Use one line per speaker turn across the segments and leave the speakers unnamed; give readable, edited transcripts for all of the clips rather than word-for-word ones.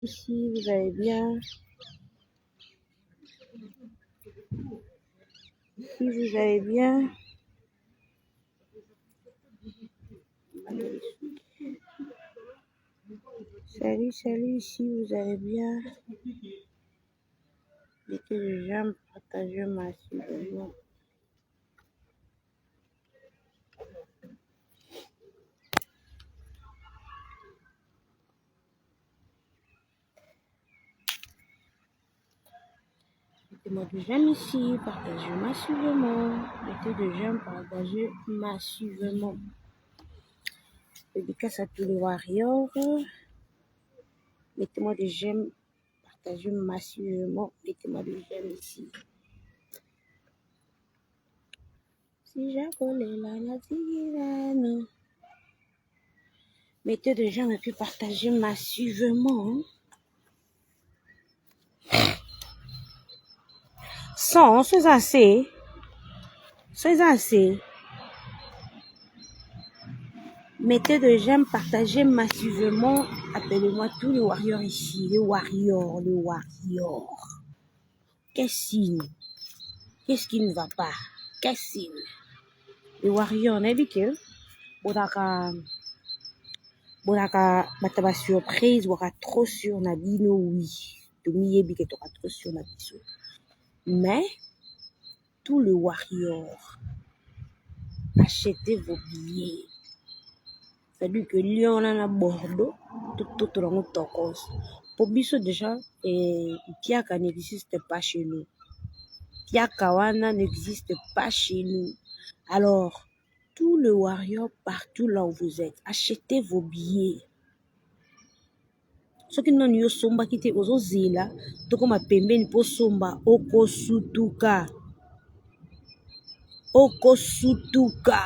Ici, vous allez bien? Si vous allez bien? Salut, salut, si vous allez bien? Mettez le j'aime, partagez massivement. Mettez-moi du j'aime ici, partagez massivement. Mettez du j'aime, partagez massivement. Dédicace à tous les warriors. Mettez-moi des j'aime, partagez massivement. Mettez-moi des j'aime ici. Si jakolela natikilano. Mettez des j'aime et puis partagez massivement. Son, sois assez. Sois assez. Mettez de j'aime, partagez massivement. Appelez-moi tous les warriors ici. Les warriors, les warriors. Qu'est-ce qui, qu'est-ce qui ne va pas? Qu'est-ce qui? Les warriors, nayebi ke bozalaka bozalaka bato ba surprise, bozalaka trop sûr na bino, oui. Tomiyebi ke toka trop sûr na biso. Mais, tous les warriors, achetez vos billets. C'est-à-dire que Lyon na Bordeaux, tout tout tout tokos. Pour biso déjà, eh, Piaka n'existe pas chez nous. Piaka wana n'existe pas chez nous. Alors, tous les warriors partout là où vous êtes, achetez vos billets. Soki nanu yo sombaki te ozozela tokoma pembeni mpo somba okosutuka okosutuka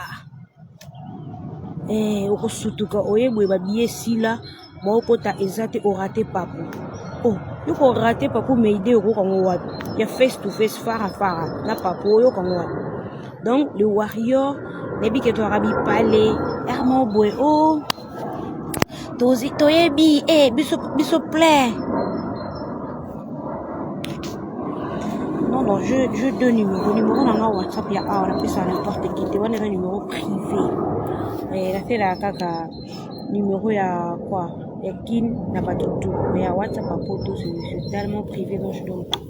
eh, okosutuka oye boye babiye esila maokota eza te orate papu oh, yo korate papu meide okoyoka yango wapi ya face to face fara fara na papu oyoka yango wapi donc le warrior nayebi ke toyaka bipale armo boye o oh. Toyebi eh, biso, biso plein. Non, non, je deux numéros. Numéro na nga WhatsApp ya awa napesa n'importe qui te wana eza numéro privé. Eh, naselaka kaka numéro ya quoi ya kin na bato tout mais ya WhatsApp ya poto c'est tellement privé donc je donne pas.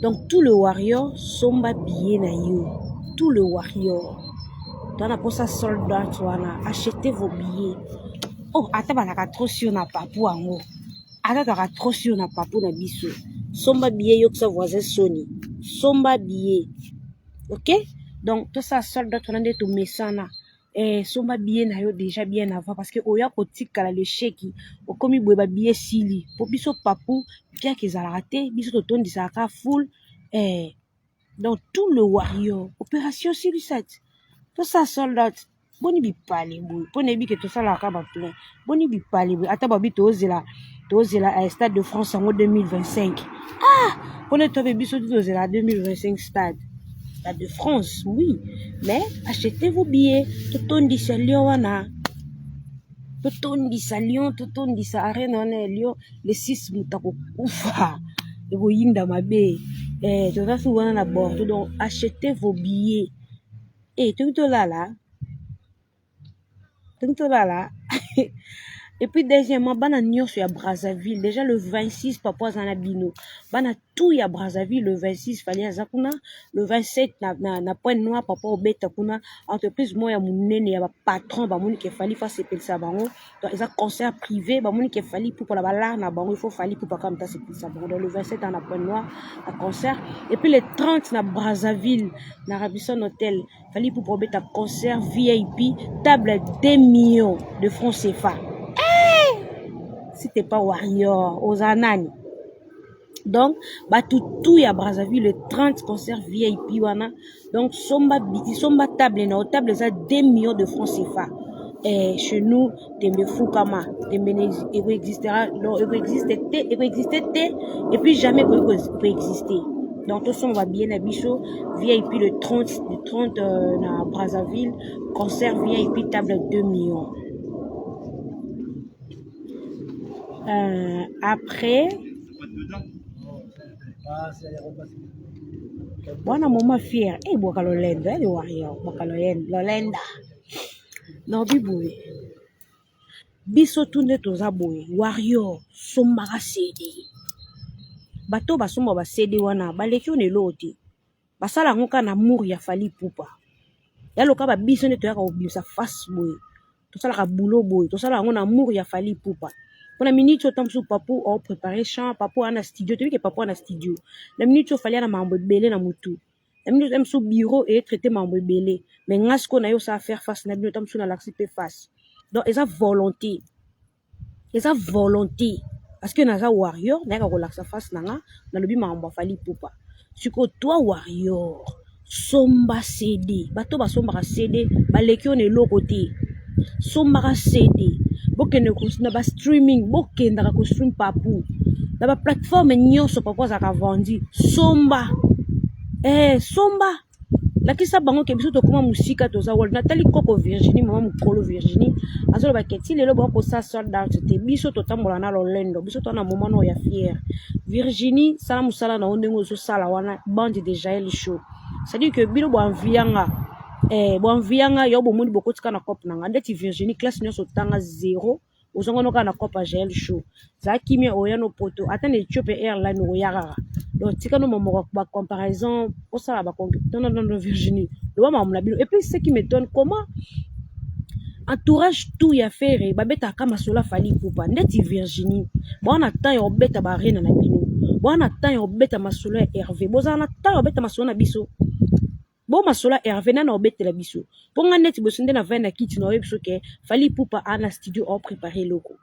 Donc tout le warrior somba billet na yo. Tout le warrior. Toza na posa sold out wana. Achetez vos billets. Oh, ata bazalaka trop sûr na papu yango. Ata tozalaka trop sûr na papu na biso. Somba billet yokisa voisin soni. Somba billet. OK? Donc tosala sold out wana nde tomesana. Eh, somba billet na yo déjà bien avant parce que oya kotikala lecheki okomi boye ba billet esili po biso papu piaka ezalaka te biso totondisaka full eh, donc tout le warrior opération suicide tosala sold out boni bipale boye mpo nayebi ke tosalaka baplein boni bipale boye ata babi tozela tozela eh, stade de France yango 2025 ah mpona tobe biso ti tozela 2025 stade stade de France oui mais achetez vos billets totondisa Lyon wana totondisa Lyon totondisa arena wana ya Lyon le 6 moto akokufa ekoyinda mabe eh, toza su wana na Bordeaux donc achetez vos billets eh, toki tolala toki tolala et puis deuxièmement bana nyonso ya Brazzaville déjà le 26 papa aza na bino bana tout ya Brazzaville le 26 Fally aza kuna le 27 na Pointe Noire papa obeta kuna entreprise moko ya monene ya bapatron bamoni ke Fally fa sepelisa bango donc eza concert privé bamoni ke Fally Ipupa na balare na bango il faut Fally Ipupa kaka moto asepelisa bango donc le 27 na Pointe Noire na concert et puis le 30 na Brazzaville na Radisson Hotel Fally Ipupa obeta concert VIP table 2 millions de francs CFA hey! Si t'es pas warrior oza nani donc bato tout ya Brazzaville le 30 concert VIP wana donc somba somba table na table eza 2 millions de francs CFA eh, chez nous tembe fukama tembe ekoexistera donc ekoexiste te ekoexiste te et puis jamais ekoexister donc tosomba babillet na biso VIP le 30 le 30 na Brazzaville concert VIP table 2 millions. Après wana moma fier e bwaka lolendo e warrior bwaka lolenda naobi boye biso tu nde toza boye warrior sombaka cd bato basomba ba cd wana baleki yo na eloko te basala yango kaka na amour ya Fally Ipupa ya loka ba biso nde toyaka kobimisa face boye tosalaka boulot boye tosala yango na amour ya Fally Ipupa mpona minute oyo ntango mosusu papu ao prépare chant papu aa na studio toyebi ke papu aa na studio na minute oyo Fally aa na makambo ebele na motu na minute oyo mosusu bureau eye traite makambo ebele mais nga sikoyo naye osala faire face na bino ntango mosusu nalakisi mpe face donc eza volonté eza volonté parce que naza warrior nayaka kolakisa face na nga nalobi makambo ya Fally Ipupa sikoyo toi warrior somba cd bato basombaka cd baleki yo na eloko te sombaka cd bokende na ba streaming bokendaka kostream papu na baplateforme nyonso papu azalaka vendu somba somba lakisa bango ke biso tokóma mosika toza wal natali koko Virginie mama mokolo Virginie azoloba ke ti lelo bakosala sold out te biso totambola na lolendo biso toza na moment oyo ya fier Virginie sala mosala na yo ndenge ozosala wana bande de Jael Show c'est-à-dire que bino boenvianga boenvianga yo bomoni bokotika na cope na nga ndeti Virginie classe nyonso otanga zéro ozonga no kaka na cope ya Jael Show zala kimia oya no poto ata na Ethiopia Airline oya kaka donc tika no mamoko ba comparaison osala ba non non non Virginie loba makambo na bino. Et puis ce qui m'étonne, comment entourage tout ya Ferre babetaka masolo ya Fally Ipupa ndeti Virginie boza na temps ya kobeta ba arena na bino boza na temps ya kobeta masolo ya Hervé bozala na temps ya kobeta masolo na biso bo masolo ya Hervé nani obetela biso mpo nga neti boso nde na vai na kiti na oyebi biso ke Fally Ipupa a na studio ao prépare eloko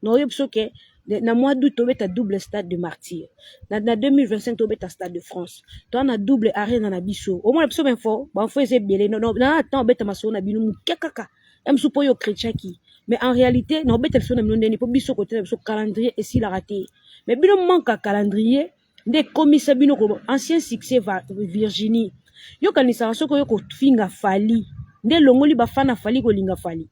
na oyebi biso ke na mois d'août tobeta double stade de martyr na 2025 tobeta stade de France toa na double arena na biso omona biso bainfo bainfo eza ebele na na temps obeta masolo na bino moke kaka ya mosusu mpo oyo chrétiaki mais en réalité na obeta biso na bino ndeni mpo biso kote na biso calendrier esilaka te mais bino manque ya calendrier nde ekomisa bino ko ancien succès Virginie yokanisaka soki oyo kofinga Fally nde elongoli bafana Fally kolinga Fally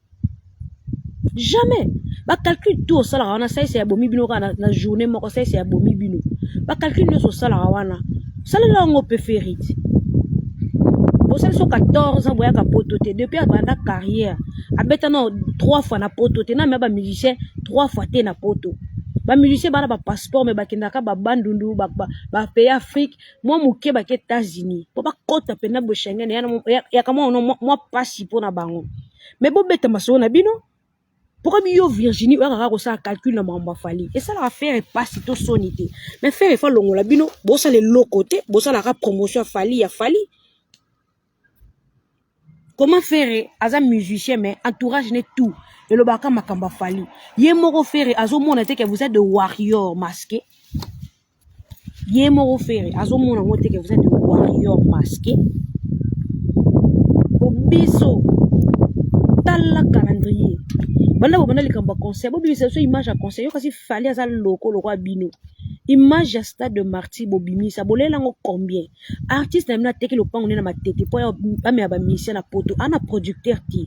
jamais bacalcul tout osalaka wana saisa ya bomi bino kaka na journée moko saisa ya bomi bino bacalcul nyonso osalaka wana osalela yango mpe ferite osali so 14 ans boyaka poto te depuis abanda carrière abeta na 3 fois na poto te na mea bamusicien 3 fois te na poto bamusicien bana bapasseport me bakendaka babandundu bapays Afrique mwa moke bake États-Unis mpo bakɔta mpena bo Schengen yaka mwa mwa pasi mpo na bango me bobeta masolo na bino pourquoi yo Virginie oyaka kaka kosala calcul na makambo ya Fally esalaka Ferre pasi to soni te mais Ferre efa longola bino bosala eloko te bosalaka promotion ya Fally ya Fally. Comment Ferre aza musicien mais entourage ne tout elobaka makambo ya Fally ye moko Ferre azomona te ke vous êtes de warrior masqué ye moko Ferre azomona yango te ke vous êtes de warrior masqué po biso tala calendrier banda bobanda likambo ya concert bobimisa biso image ya concert yo kasi Fally aza loko lokola bino image ya stade de martyr bobimisa bolela yango combien artiste na bino ateki lopango nde na matete mpo amema bamusicien na poto ana producteur te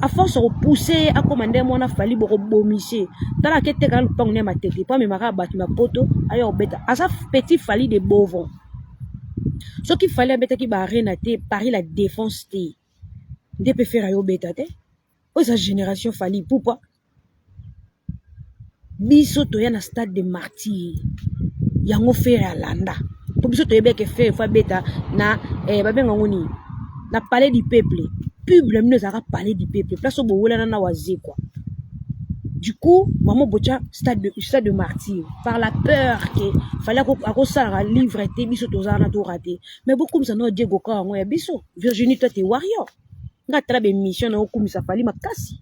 a force kopousse ye akóma nde mwana Fally bokobomise tala aketeka lopango nde ya matete mpo amemaka bato na poto aya kobeta aza petit Fally de Bovon soki Fally abetaki baarena te Paris la Défense te nde mpe Ferre ayobeta te oyo eza génération Fally Ipupa biso toya na stade de martyr yango Ferre alanda mpo biso toyebi eke Ferre fo abeta na babenga yango nini na palais du peuple pub na bino ezalaka palais du peuple place oyo bowelana na Wazekwa du coup mama botya stade de martyr par la peur ke Fally akosalaka livre te biso tozala na torater mais bokumisa no Diego ka yango ya biso Virginie toi te warrior nga tala baémission na okumisa Fally makasi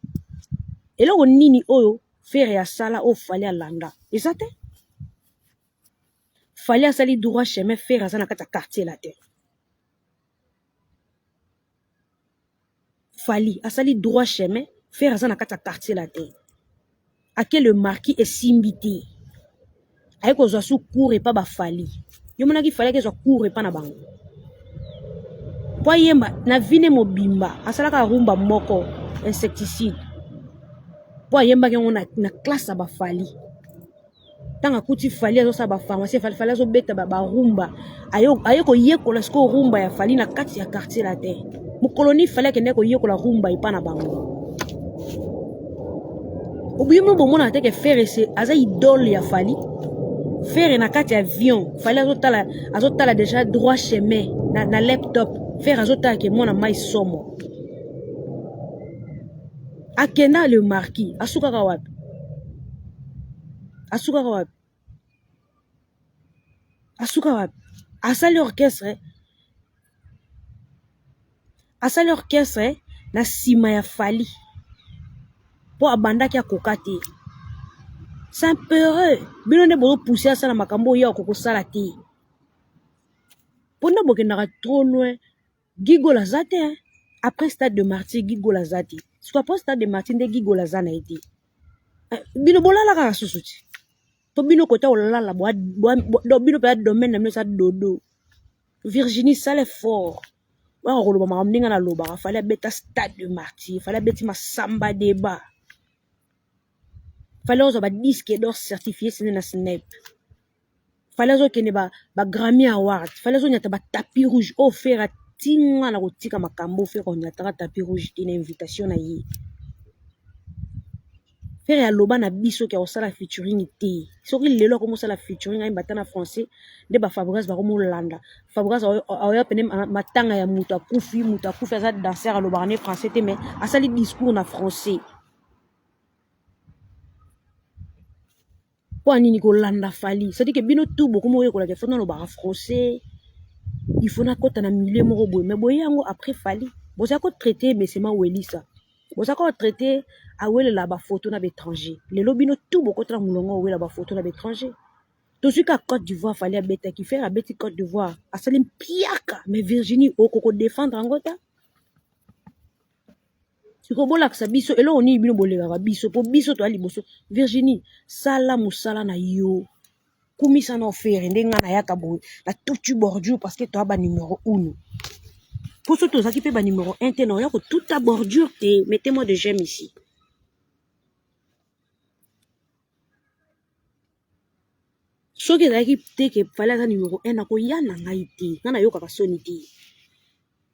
eloko nini oyo Ferre asala oyo Fally alanda eza te Fally asali droit chemin Ferre aza na kati ya quartier la te Fally asali droit chemin Ferre aza na kati ya quartier la te ake le marquis esimbi te aye kozwa su cours epa baFally yo monaki Fally ake ezwa cours epa na bango po ayemba na vine mobimba asalaka rumba moko insecticide. Mpo ayembaki yango na classe ya bafali. Ntango akuti Fali azosala bapharmacie, Fali Fali azobeta barumba, aye koyekola sikoyo rumba ya Fali na kati ya quartier latin. Mokolo nini Fali akendaki koyekola rumba epa na bango? Obimi bomonaka te ke Ferre se aza idole ya Fali. Ferre na kati ya avion, Fali azotala azotala déjà droit chemin na laptop. Ferre azotala ke mwana mai somo. Akenda le marquis, asukaka wapi? Asukaka wapi? Asuka wapi? Asali orchestre, asali orchestre na nsima ya Fali mpo abandaki akoka te. C'est un peureux. Bino nde bozopousse asala makambo oyo akokosala te. Mpo nde bokendaka trop loin. Gigol aza te hein. Après stade de martyr Gigol aza te. Siko après stade de martyr nde Gigol aza na ye te. Bino bolala kaka susu ti. To bino kota olala bo do bino pe domaine na bino sa dodo. Virginie sale fort. Waka koloba makambo ndenge nalobaka fallait abeta stade de martyr, fallait abeti masamba débat. Fallait ozwa ba disque d'or certifié sine na snap. Fallait azokende ba Grammy Award, fallait azonyata ba tapis rouge. Oyo Ferre atinga na kotika makambo, Ferre onyataka tapis rouge te na invitation na ye. Ferre aloba na biso ke akosala featuring te. Soki lelo akomosala featuring ayemba ata na français nde ba Fabregas bakomolanda. Fabregas aoya pene matanga ya moto akufi, moto akufi aza danseur alobaka ne français te mais asali discours na français. Mpo ya nini kolanda Fally? C'est-à-dire que bino tout bokomi oyekolaka il faut nalobaka français, il faut nakota na milieu moko boye, mais boye yango après Fally boza kotraite Mesema Welisa, boza kotraite awelela bafoto na baétranger. Lelo bino tout bokota na molongo owela bafoto na baétranger. Tozwi kaka Côte d'Ivoire, Fally abetaki, Ferre abeti Côte d'Ivoire, asali mpiaka, mais Virginie okoko défendre yango ta. Sikoyo bolakisa biso eloko nini bino bolekaka biso mpo biso toya liboso. Virginie sala mosala na yo, kumisa na Ferre nde ngai nayaka boye na tutu bordure parce que toya ba numero 1. Mpo so tozalaki mpe ba numero 1 te na oya kotuta bordure te. Mettez-moi de j'aime ici. Soki ezalaki te ke Fally aza numero 1 nakoya na ngai te, ngai nayokaka soni te.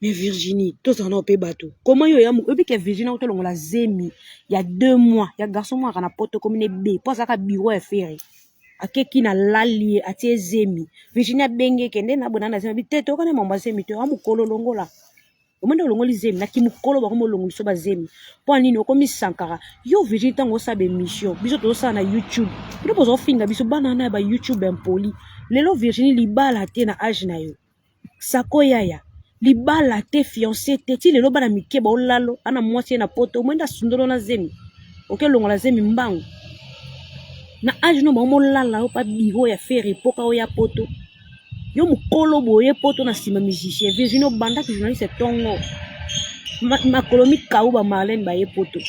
Mais Virginie, tozala nao mpe bato. Comment yo ya oyebi ke Virginie akotolongola zemi ya 2 mois ya garçon moko na poto komi ne b po azalaka bureau ya Ferre. Akeki na lali ye atie zemi. Virginie abenge kende na bona na zemi bi te tokana mambo zemi te amukolo longola. Omoni olongoli zemi na kimukolo bakomi olongoliso bazemi mpo nini okomi sankara yo Virginie ntango osala baémission biso tozosala na YouTube bino boza ofinga biso bana wana ya ba YouTube impoli lelo Virginie libala te na age na yo sako yaya libala te fiancé te ti lelo bana mike baolalo ana mwasi ye na poto omoni asundolo na zemi oke longola zemi mbangu na age no baomolala yo pa biro ya Ferre epoka oya poto yo mokolo boye poto na nsima musicien Virginie obandaki journaliste tongo makolo mikau ba Marlène baye poto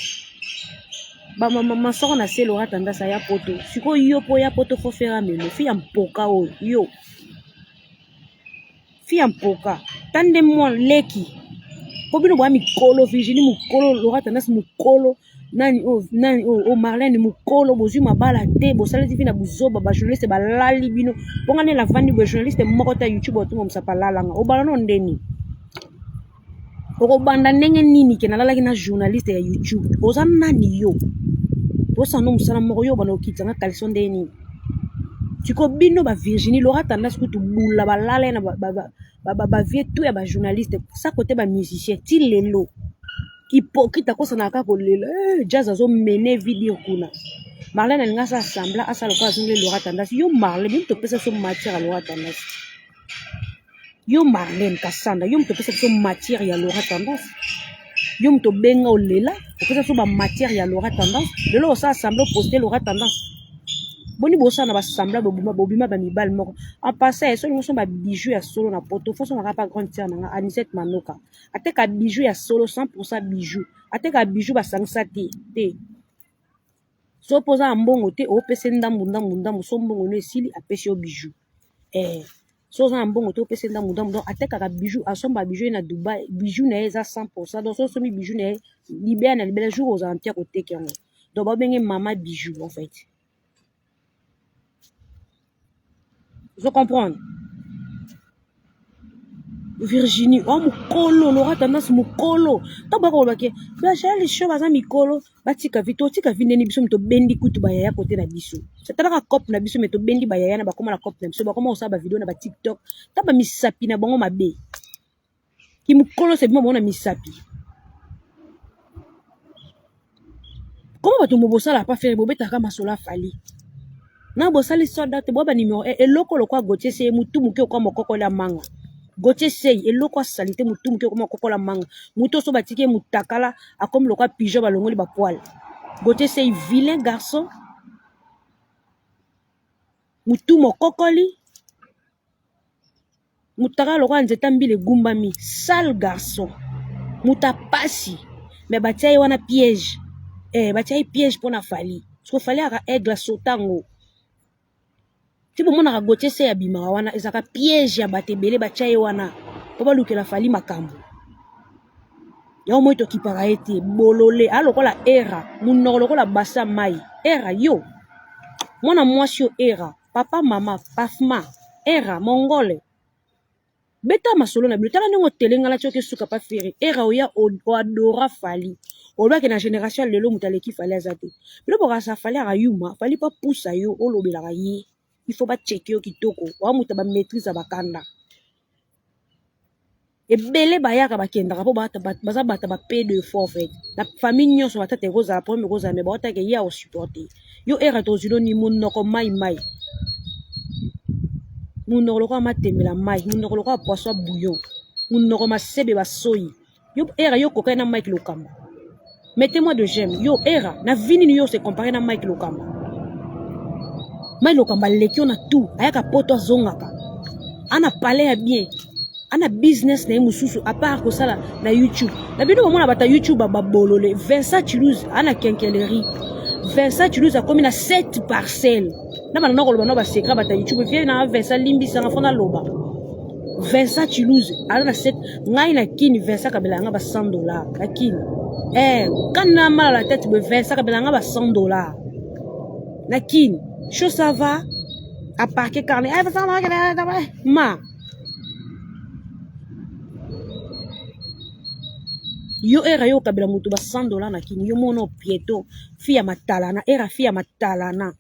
masoko na se Laura Tandasa ya poto sikoyo yo po ya poto fo Ferre amemo fi ya mpoka oyo yo fi ya mpoka ta nde mwa leki po bino boya mikolo Virginie mokolo Laura Tandasi mokolo nani oyo nani oyo Marlène mokolo bozwi mabala te bosalaki vi na buzoba ba journaliste balali bino mpo nga nde navandi boye journaliste moko ta YouTube otonga mosapa alalanga obala no ndeni okobanda ndenge nini ke nalalaki na journaliste ya YouTube oza nani yo tosala no mosala moko yo obanda kokitisa nga caleçon ndenge nini sikoyo bino ba Virginie Laura Tendance kutu bula balala ye na bavie tout ya ba journaliste sa kote ba musicien ti lelo hypocrite akosanaka kaka kolela jazz azomene vidire kuna Marlène alingi asala semblant asala lokola azongeli Laura Tendance yo Marlène bino topesa biso matière ya Laura Tendance yo Marlène Kasanda yo moto opesa biso matière ya Laura Tendance yo moto obenga olela opesa biso bamatière ya Laura Tendance lelo osala semblant oposte Laura Tendance boni bosala na basemblant bobima bobima bamibali moko en passant soki olingi osomba bijou ya solo na poto fo osomaka pa grande sœur na nga Anisette Manoka ateka bijou ya solo 100% bijou ateka bijou basangisa te te so mpo oza na mbongo te opesa ndambu ndambu ndambu so mbongo no esili apesi yo bijou so oza na mbongo te opesa ndambu ndambu donc atekaka bijou asomba bijou ye na Dubai bijou na ye eza 100% donc so osombi bijou na ye libela na libela jour ozala mpia koteka yango. Donc babenge mama Bijou en fait. Ozo comprendre? Virginie, oh mukolo, Laura tendance mukolo. Tango bakoloba ke ba Jael show baza mikolo, batika vie, totika vie ndeni biso moto bendi kutu ba yaya kote na biso. Talaka cop na biso mais tobendi ba yaya na bakoma na cop na biso, bakoma kosala ba video na ba TikTok. Ta ba misapi na bango mabe. Ki mukolo se bima bango na misapi. Comment bato mo bosala pa faire bobetaka masolo ya Fally na bosali soda te boba numero 1 eloko lokwa Gauthier Sey mutu moke okwa mokokola manga Gauthier Sey eloko asali te mutu moke okwa mokokola manga mutu oso batiki ye mutakala akomi lokwa pigeon balongoli ba poil Gauthier Sey vilain garçon mutu mokokoli Mutakala lokola nzete ya mbila egumbami sale garçon moto ya pasi me batia ye wana piège eh, batia ye piège mpo na Fally siko Fally aka aigle asota yango ti bomonaka Gauthier se abimaka wana ezalaka piège ya bato ebele batia ye wana mpo balukela Fally makambo yango moi tokipaka ye te bolole a lokola era monoko lokola basa mai era yo mwana mwasi yo era Papa mama pafma era mongole beta masolo na bino tala ndenge otelengana ti oke suka pa ferre era oya oadora fali olobaki na generation ya lelo moto aleki fali aza te bino bokasa fali akayuma fali mpo apusa yo olobelaka ye il faut bacheke yo kitoko oa moto ba maîtrise ya bakanda Ebele bayaka bakendaka po baza bata ba p de fois en fait na famille nyonso batata ekozala problème ekozala mais baotaka ye akosupporte yo era tozwilo ni monoko mai mai monoko lokola matembela mai monoko lokola poisson bouillon monoko masebe basoyi yo era yo kokani na Mike Lokamba mettez-moi de j'aime yo era na vie nini yo se comparer na Mike Lokamba Mike Lokamba aleki yo na tout ayaka poto azongaka ana palais ya bien ana business na ye mosusu apart kosala na youtube na bino bomona bato ya youtube babolole Vincent Toulouse ana quinquellerie Vincent Toulouse akomi na 7 parcelle na bana nakoloba na basecret bato ya youtube vie na Vincent limbisanga fo naloba Vincent Toulouse aza na 7 ngai na kini Vincent kabela yanga ba 100 dollars na kini eh kana mal à la tête boye Vincent kabela yanga ba 100 dollars na kini cho ça va aparke carnet eh, Vincent, ma yo era yo okabela moto ba 100 dollars na kini yo mono pieto fi ya matalana era fi ya matalana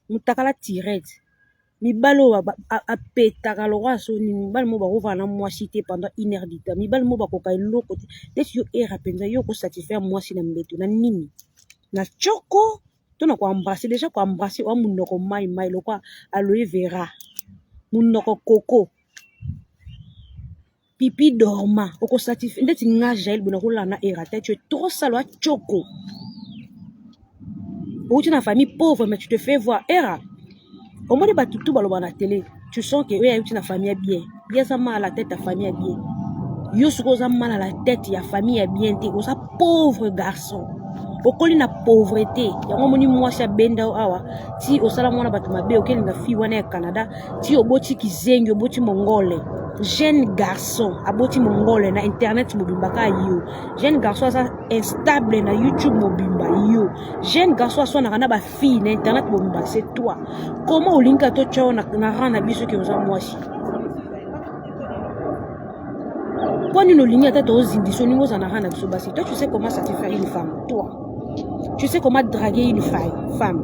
mutakala tirette mibali oyo apetaka lokola so nini mibali moko bakovanda na mwasi te pendant une heure du temps mibali moko bakoka eloko te neti yo era mpenza yo okosatisfaire mwasi na mbeto na nini na tshoko to na koembrasse deja koembrasse oa monoko mai mai lokola aloe vera monoko koko pipi dorma okosatisfaire ndeti nga jael bona kolala na era te tu es trop sale oa tshoko outi na famille pauvre mais tu te fais voir era omoni bato tu baloba na tele tu sens que oyo ayuti na famille ya bien ye aza mal à la tête ya famille ya bien yo soki oza mal à la tête ya famille ya bien te oza pauvre garçon okoli na pauvreté yango omoni mwasi abenda yo awa ti osala mwana bato mabe okelinga fille wana ya canada ti oboti kizengi oboti mongole jeune garçon aboti mongole na internet mobimba kaka yo jeune garçon aza instable na youtube mobimba yo jeune garçon aswanaka na bafille na internet mobimba c'est toi comment olingi ka totya yo na rang na biso ke oza mwasi mpo nini olingi ata tozindisa olingi ozala na rang na biso basi toi tu sais comment satisfaire une femme toi tu sais comment draguer une femme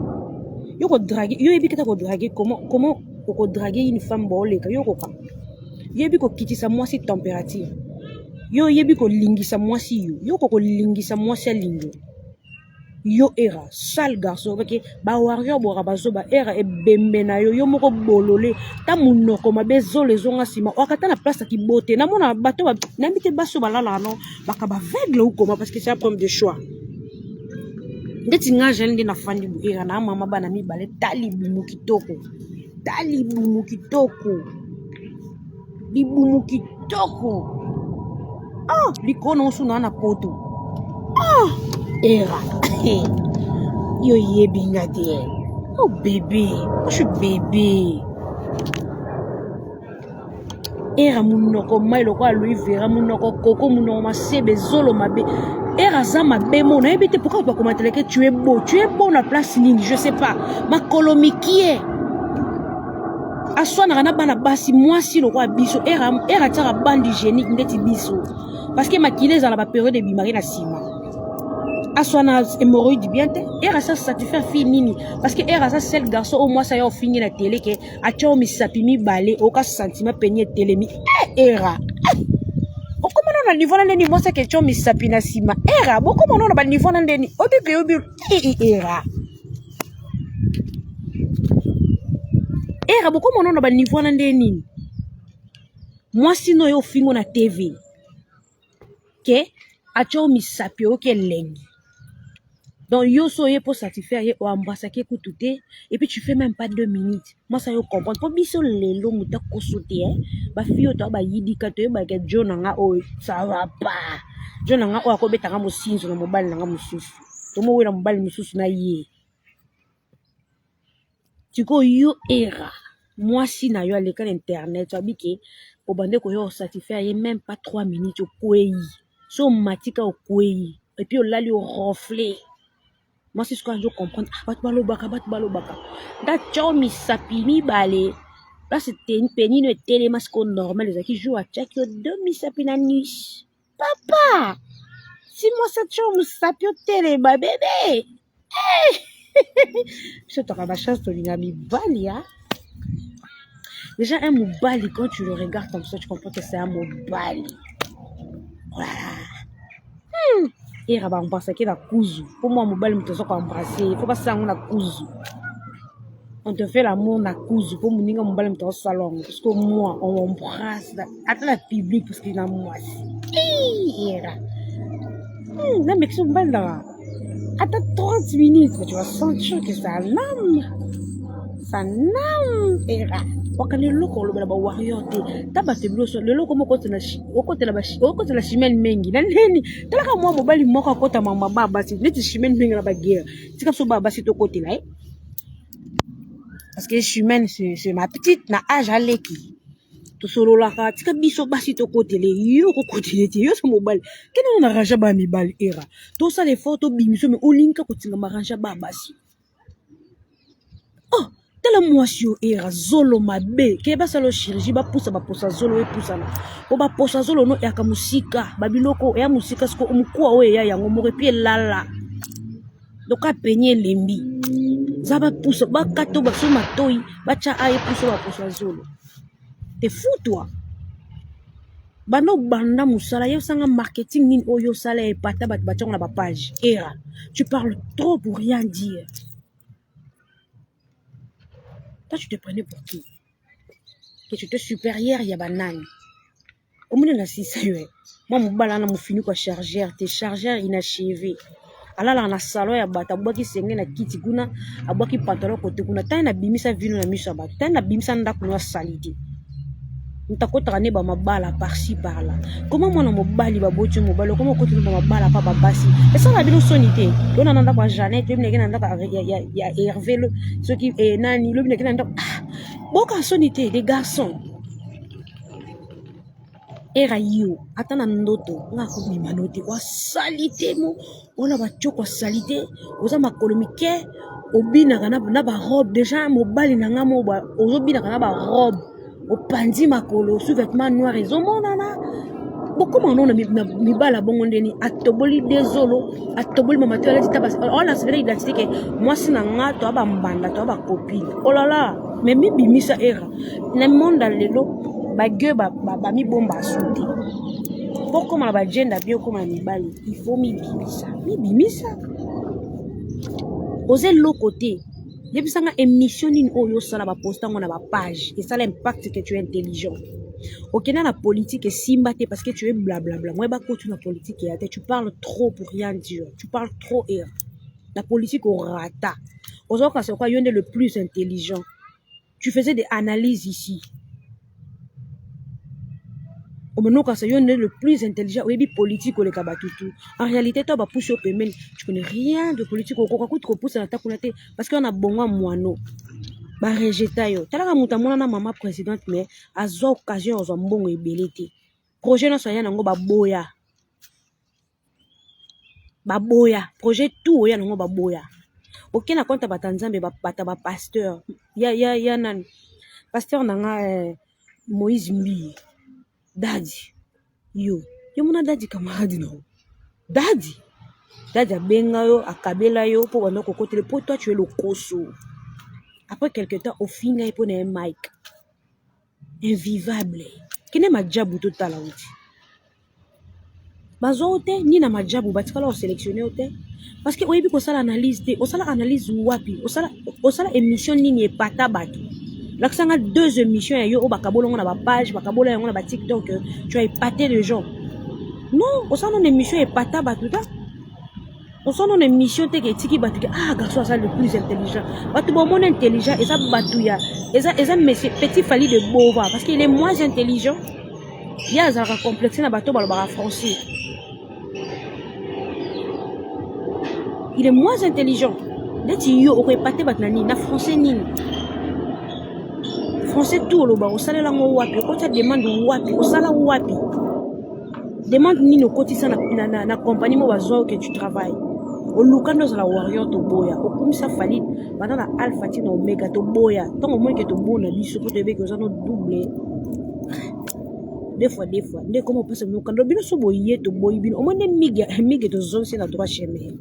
yo kodrague yo oyebi kata kodrague comment comment okodrague une femme booleka yo okoka yo oyebi kokitisa mwasi température yo oyebi kolingisa mwasi yo yo okokolingisa mwasi alingo yo era sale garçon oke ba warrior bwaka bazoba era ebembe na yo yo moko bolole ta monoko mabe zolo ezonga nsima okata na place ya kibote namona bato nayebi te basi oyo balalaka no baka baveugle ou comment parce que c'est un problème de choix ndeti nga jali nde nafandi era na mama bana mibale ta libumu kitoko ta libumu kitoko libumu kitoko ah likolo na osu na poto ah era yo yebi nga te oh bébé je suis bébé era munoko mai lokola louis vera munoko koko munoko masebe zolo mabe Era aza mabe mo nayebi te pourquoi bakomanteleke tu es beau tu es beau na place nini je sais pas makolo mikie aswanaka na bana basi mwasi lokola biso era era atiaka bande hygiénique ndeti biso parce que makila ezala ba periode ebimaki na nsima aswana hémorroïde bien te era aza satisfaire fille nini parce que era aza seul garçon oyo mwasi aya ofingi na tele ke atya yo misapi mibale oyoka sentiment peni etelemi eh, era eh. okoma nano na niveau na ndeni mwasi ake tyo misapi na nsima era bokoma nano na baniveau na ndeni obike yobi eh, era era bokoma nano na baniveau na ndeni nini mwasi no yo ofingo na tv ke atya yo misapi oyoki elengi donc yo so oye mpo satisfaire ye oembrassaki ye kutu te et puis tu fais même pas 2 minutes mwasi ayo comprendre mpo biso lelo moto akoso te eh? Bafille oyo toya bayidika, toyebaka jo na nga oyo ça va pas, jo na nga oyo akobetanga mosinzo na mobali na nga mosusu, tomowela mobali mosusu na ye. Sikoyo yo era, mwasi na yo aleka na internet abike obande koya osatisfaire ye, même pas 3 minutes okwei. So omatika okwei et puis olali oronfle. Mwasi sikoyo azo comprendre, ah, bato balobaka, bato balobaka ndatya misapi mibale place penino etelema. Sikoyo normal ezalaki jour atiaki yo deux misapi na niche. Papa, si mwasi atya yo mosapi otelema bebe, biso toka bachance, tolinga mibali ya déjà un mobali. Quand tu le regardes comme ça, tu comprends que c'est un mobali. Voilà. Era baembrassaki na kuzu mpo mwa mobali, moto aza koembrasse fo basala yango na kuzu. On te fait l'amour na kuzu mpo moninga mobali moto azosala yango, parce que moi on embrasse ata na public parce que na mwasi era namekisi mobali nanga ata 30 minutes, tu vas sentir que ça l'âme, ça n'âme. Era wakana eloko olobela bawarrior te, ta bato ebiloso lelo okoma okotela chimene mengi na nini. Talaka mwa mobali moko akota mama ba basi neti chimene mengi na baguerre. Tika biso ba basi tokotela ye parce que chimene, c'est ma petite na age, aleki tosololaka. Tika biso basi tokotele yo, kokotele te yo so mobali. Kende na rangée baya mibali. Era tosala effort tobimiso, me olingi kaka kotingama rangée baya basi. Oh, tala mwasi oyo era, zolo mabe. Ke basala chirurgie, bapusa baposa zolo epusana po baposa zolo no eyaka mosika, babiloko eya mosika. Siko mokuwa oyo eya yango moko et puis elala donc apenye elembi za bapusa bakata baso matoi batya a epusa baposa zolo te futwa. Banda obanda mosala, ye osanga marketing nini oyo osala epata bato batiango na bapage? Era, tu parles trop pour rien dire. Toi, tu te prenais pour qui? Que tu te supérieur ya banani? Omoni na sisa yo mwa mobala wana mofiniko ya chargeur te, chargeur inachevé, alalaka na salon ya bato, abwaki senge na kiti kuna, abwaki pantalon kote kuna. Tani nabimisa vino na miso ya bato, tani nabimisa ndako no asali te. Moto akotaka nde bamabala par-ci par-là. Koma mwana mobali, baboti yo mobali, okoma okoti nde bamabala pa babasi. Esala bino soni te? Lona na ndako ya Janet, lobi nake na ndako ya Hervé, soki nani, lobi nake na ndako. Ah, boka soni te des garçons? Era yo ata na ndoto nga akobima no te. Wasali te mo wana batioko asali te. Oza makolo mike, obinaka na barobe. Déjà mobali na nga mo ozobinaka na barobe, opanzi makolo, sous-vêtement noir ezomonana. Bokóma no na mibala bongo ndeni atoboli dezolo, atoboli mama te, alati ta wana asepela identité ke mwasi na nga toya bambanda, toya bacopine. Olala oh me mibimisa. Era na monde ya lelo bague bamibomba asu te. Mpo kóma na bagenda bien, okóma na mibali, il faut mibimisa, mibimisa. Oza eloko te. Yebisanga émission nini oyo osala, baposte yango na bapage, esala impact que tu es intelligent. Okenda na politique, esimba te parce que tu es blablabla. Moi bakoti na politique ya te. Tu parles trop pour rien dire, tu parles trop. Era na politique orata, ozokasa kwa yo nde le plus intelligent. Tu faisais des analyses ici, omonokasa yo nde le plus intelligent, oyebi politique oleka bato tu. En réalité to bapusi yo pembeni, tu connais rien de politique. Okoka kutu kopusana ata kuna te parce que wana bongwa mwano barejeta yo. Talaka moto amonana mama présidente, mais azwa occasion azwa mbongo ebele te. Projet nyonso aya nango baboya. Baboya projet tout oya nango baboya. Oke na compte ya bato ya Nzambe, bato ya ba pasteur ya, ya, ya nani pasteur na nga eh, Moïse Mbiye dadi yo yo mona dadi camarade na yo dadi dadi abenga yo akabela yo mpo banda kokotela mpo toi tu es lokoso. Après quelque temps ofinga ye mpo na ye Mike invivable kende majabu totala oti bazwa yo te ni na majabu batikala koselectionne yo te parce que oyebi kosala analyse te. Osala analyse wapi? Osala, osala émission nini epata bato? Lakisa nga deux émissions ya yo oyo bakabola yango na bapage, bakabola yango na batiktok. Tu as épaté les gens? Non, osala nano émission epata bato ta, osala nano émission te ke etiki bato ke ah, garçon aza le plus intelligent. Bato bomona intelligent eza bato ya eza monsieur petit Fally de Bova, parce qu'il est moins intelligent. Ye azalaka complexe na bato balobaka français. Il est moins intelligent. Neti yo okoepate bato na nini? Na français nini? Français tout oloba, osalela yango wapi? Okotisa demande wapi? Osala wapi? Demande nini okotisa na compagnie mo bazwa ke tu travailles? Oluka nde ozala warrior, toboya. Okumisa Fally banda na alpha ti na omega, toboya. Ntango omoni ke tobona biso mpo toyebeki oza no double deux fois deux fois nde koma opesa bino kando. Bino so boye toboyi bino. Omoni nde mige mige tozongisi na droit chemin.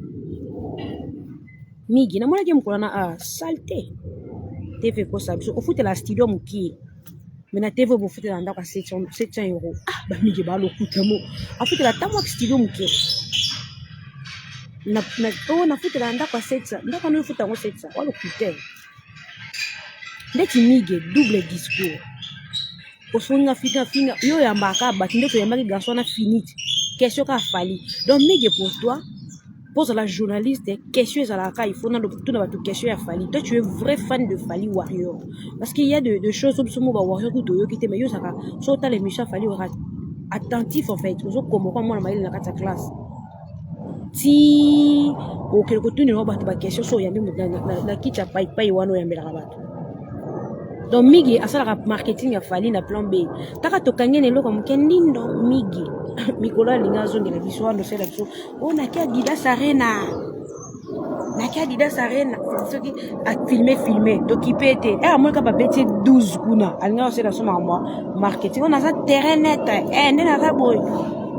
Migi namonaki mokolo na ah, sale TV ekosa biso. Ofutela studio mokie, me na TV bofutela ndako ya 700 €. Ah, bamige balokuta mo afutela ata mwa studio mokie na, oh, nafutela ndako ya 700. Ndako wana ofuta yango 700, walokute ndeti mige double discours. Ofinga finga finga yo, oyambaka bato nde toyambaki garçon wana finite question kaka Fally. Donc mige, pour toi mpo ozala journaliste, question ezalaka il faut tuna bato question ya Fally. Toi, tu es vrai fan de Fally, warrior, parce qu'il y a de choses oyo biso mo bawarrior kutu toyoki te. Mais yo ozalaka so otala émission ya Fally, ozalaka attentif. En fait, ozokoma kwa mwana mayele na kati ya classe ti okende kotunela bato baquestion. So oyambi moto na kiti ya paipai wana oyambelaka bato. Donc migi asalaka marketing ya Fally na plan B. Taka tokangi na eloko moke ndindo. Migi mikolo alingi azongela biso wana, osala biso oyo naki Adidas Arena, naki Adidas Arena. Soki afilme filme, tokipe te. E amonika babeti ye 12 kuna, alingi osala biso makambo ya marketing oyo. Naza terrain net nde naza boye,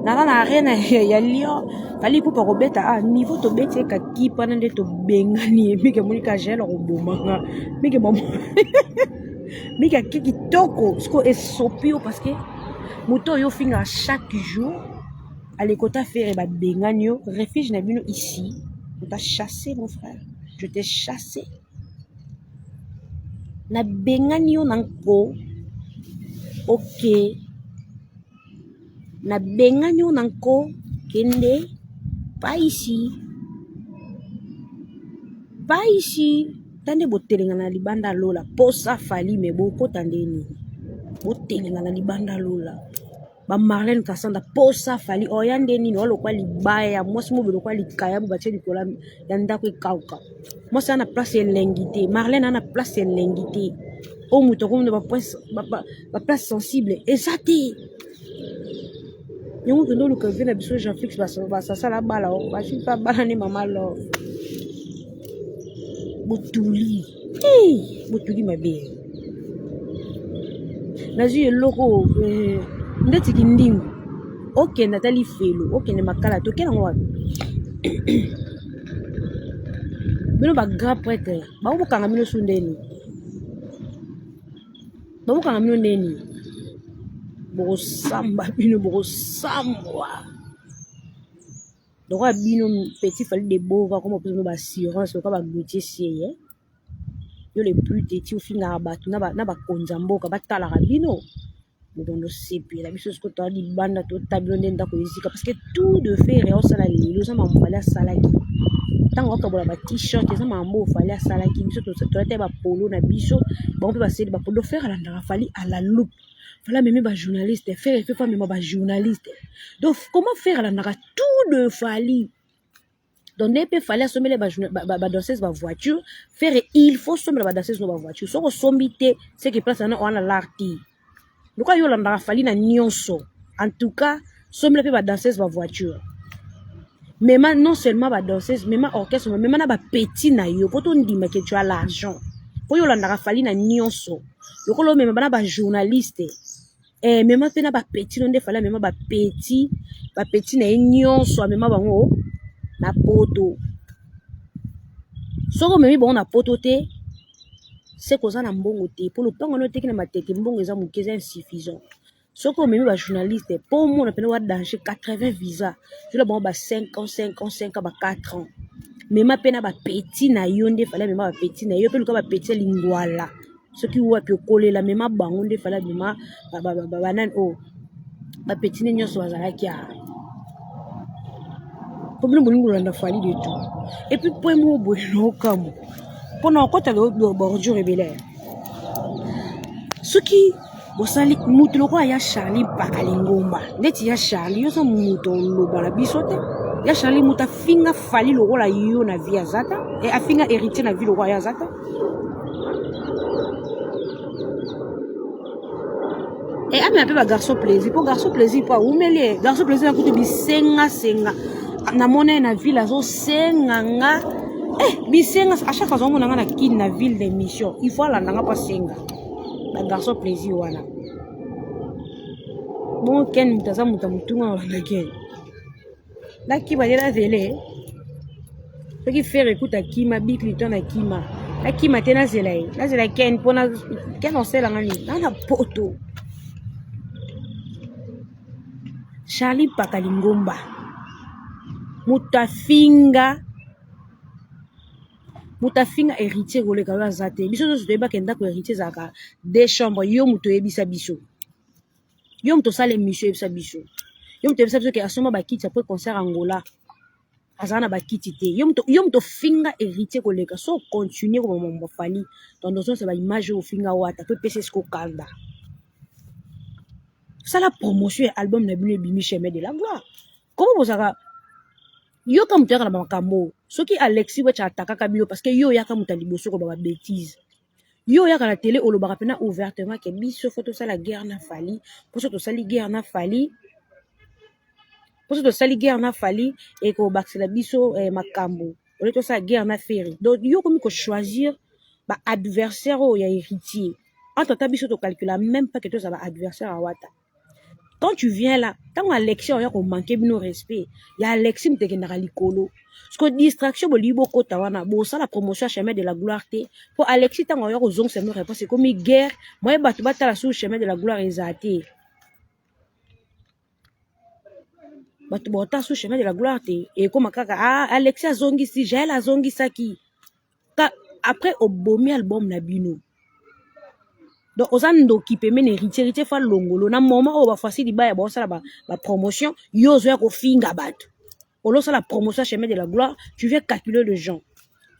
naza na arena ya Lyon. Fally Ipupa kobeta a niveau tobeti ye kakipa wana nde tobengani ye. Miki amonika gel akobomanga miki mamo miki ake kitoko. Siko esopi yo parce que moto oyo ofingaka chaque jour alekota Ferre, babengani yo. Refuge na bino ici, on t'a chassé, mon frère, je t'ai chassé, nabengani yo na nko. Ok, nabengani yo na nko. Kende, pas ici, pas ici. Ta nde botelenga na libanda lola posa Fally, me bokota nde nini? Botelenga na libanda lola bamarlene Kasanda posa Fally oya nde nini? Oya libaya mwasi mobe lokwa likaya bo batie likolo ya ndako ekauka. Mwasi aza na place elengi te. Marlene aza na place elengi te. Oyo moto akomona baplace sensible eza te. Yango kende oluka vie na biso. Jean Flix basasala bala, basi mpe abala nde mama love. Botuli, botuli mabe. Nazwi eloko ndeti kindingu. Okende ata lifelo, okende makala, tokende yango wapi? Bino bagrand prêtre bakokanga bino su ndeni? Bakokanga bino ndeni? Bokosamba bino, bokosambwa lokola bino. Petit Fally de Bova koma mpesa bino baassurance lokola baGautier Sieye. Yo le plus teti, ofingaka bato na bakonzi ya mboka batalaka bino. Bokondo sepela biso siko toa libanda, tota bino nde ndako ezika, parce que tout de Ferre osala lelo eza makambo Fally asalaki ntango akabola ba t-shirt. Eza makambo oyo Fally asalaki. Biso toyata bapolo na biso, bango mpe baseli bapolo. Ferre alandaka Fally à la loupe. Fally amemi bajournaliste, Ferre efe fa amema bajournaliste. Donc comment Ferre alandaka tout de Fally? Donc nde mpe Fally asombeli badanseuse bavoiture, Ferre il faut sombela badanseuse no bavoiture. Soki osombi te, seke place wana wana lar te. Lokola yo olandaka Fally na nyonso, en tout cas sombela mpe badanseuse bavoiture. Mema non seulement ba danseuse, mema orchestre, mema na ba petit na yo po tondima que tu as l'argent. Po yo olandaka Fally na nyonso. Lokola omema bana ba journaliste. Eh, mema pe na ba petit no nde Fally amema ba petit, ba petit na ye nyonso amema bango na poto. Soki omemi bango na poto te, se koza na mbongo te po lopango no oteki na matete mbongo eza moke eza insuffisant. Soki omemi ba journaliste po omona pene wa danger 80 visa zola bango ba 5 ans 5 ans 5 ans ba 4 ans mema pe na ba petit na yo nde fallait mema ba petit na yo pe luka ba petit ya lingwala soki wapi okolela mema bango nde fallait mema banani oyo oh, ba petit ne nyonso bazalaki a po bino bolingi kolanda Fally de tout et puis point moko boye naokamwa mpona okota bordure ebele soki bosali mutu lokola ya Charlie mpaka lingomba ndeti ya Charlie yo oza mutu oloba na biso te ya Charlie mutu afinga Fally lokola yo na vie aza ta e afinga héritier na vie lokola yo aza ta e amema mpe ba garçon plaisir mpo garçon plaisir mpo awumeli ye garçon plaisir na kutu bisengasenga namona ye na ville azosenga nga eh, bisenga à chaque fois azomona nga na kine na ville d'émission il faut alanda nga mpo asenga ba garçon plaisir wana bongo ken moto aza moto ya motunga olanda ken nakima nde nazele soki fere ekuta akima bi clinton akima nakima te nazela ye nazela ken mpo ken oselanga nini na na poto charlie mpaka lingomba moto afinga moto afinga héritier koleka yo aza te biso nyonso toyebaka ndako héritier ezalaka deux chambre yo moto oyebisa biso yo moto osala émission oyebisa biso yo moto oyebisa biso ke asomba bakiti après concert angola azala na bakiti te yo moto ofinga héritier koleka so ocontinue kobamambo Fally tondozonsa baimage oyo ofinga wata po epesa esika okanda sala promotion ya album na bino ebimi chemin de la gloire komo bozalaka yoka moto yaka na makambo soki alexi wecha atakaka bino parce que yo oyaka moto ya liboso koloba ba bêtise yo oyaka na tele olobaka mpena ouvertement ke biso fo tosala guerre na Fally mposo tosali guerre na Fally mposo tosali guerre na Fally ekobakisela biso eh, makambo olie tosala guerre na Ferre donc yo okomi kochoisir baadversaire oyo ya héritier entre ata biso tocalcula même pas ke tozala baadversaire ya wata quand tu viens là ntango alexi oya komanke bino respect ya alexi moto ekendaka likolo siko distraction bolingi bokota wana bosala promotion ya chemin de la gloire te mpo alexi ntango oya kozongisa bino réponse ekomi guerre moye bato batala sur chemin de la gloire eza te bato baotala sur chemin de la gloire te ekoma kaka ah, alexi azongisi jael azongisaki ka après obomi album na bino donc oza ndoki pembeni héritier héritier fa longolo na moment oyo bafasi libaya baosala bapromotion ba yo ozoya kofinga bato olosala promotion chemin de la gloire tu viens calculer les gens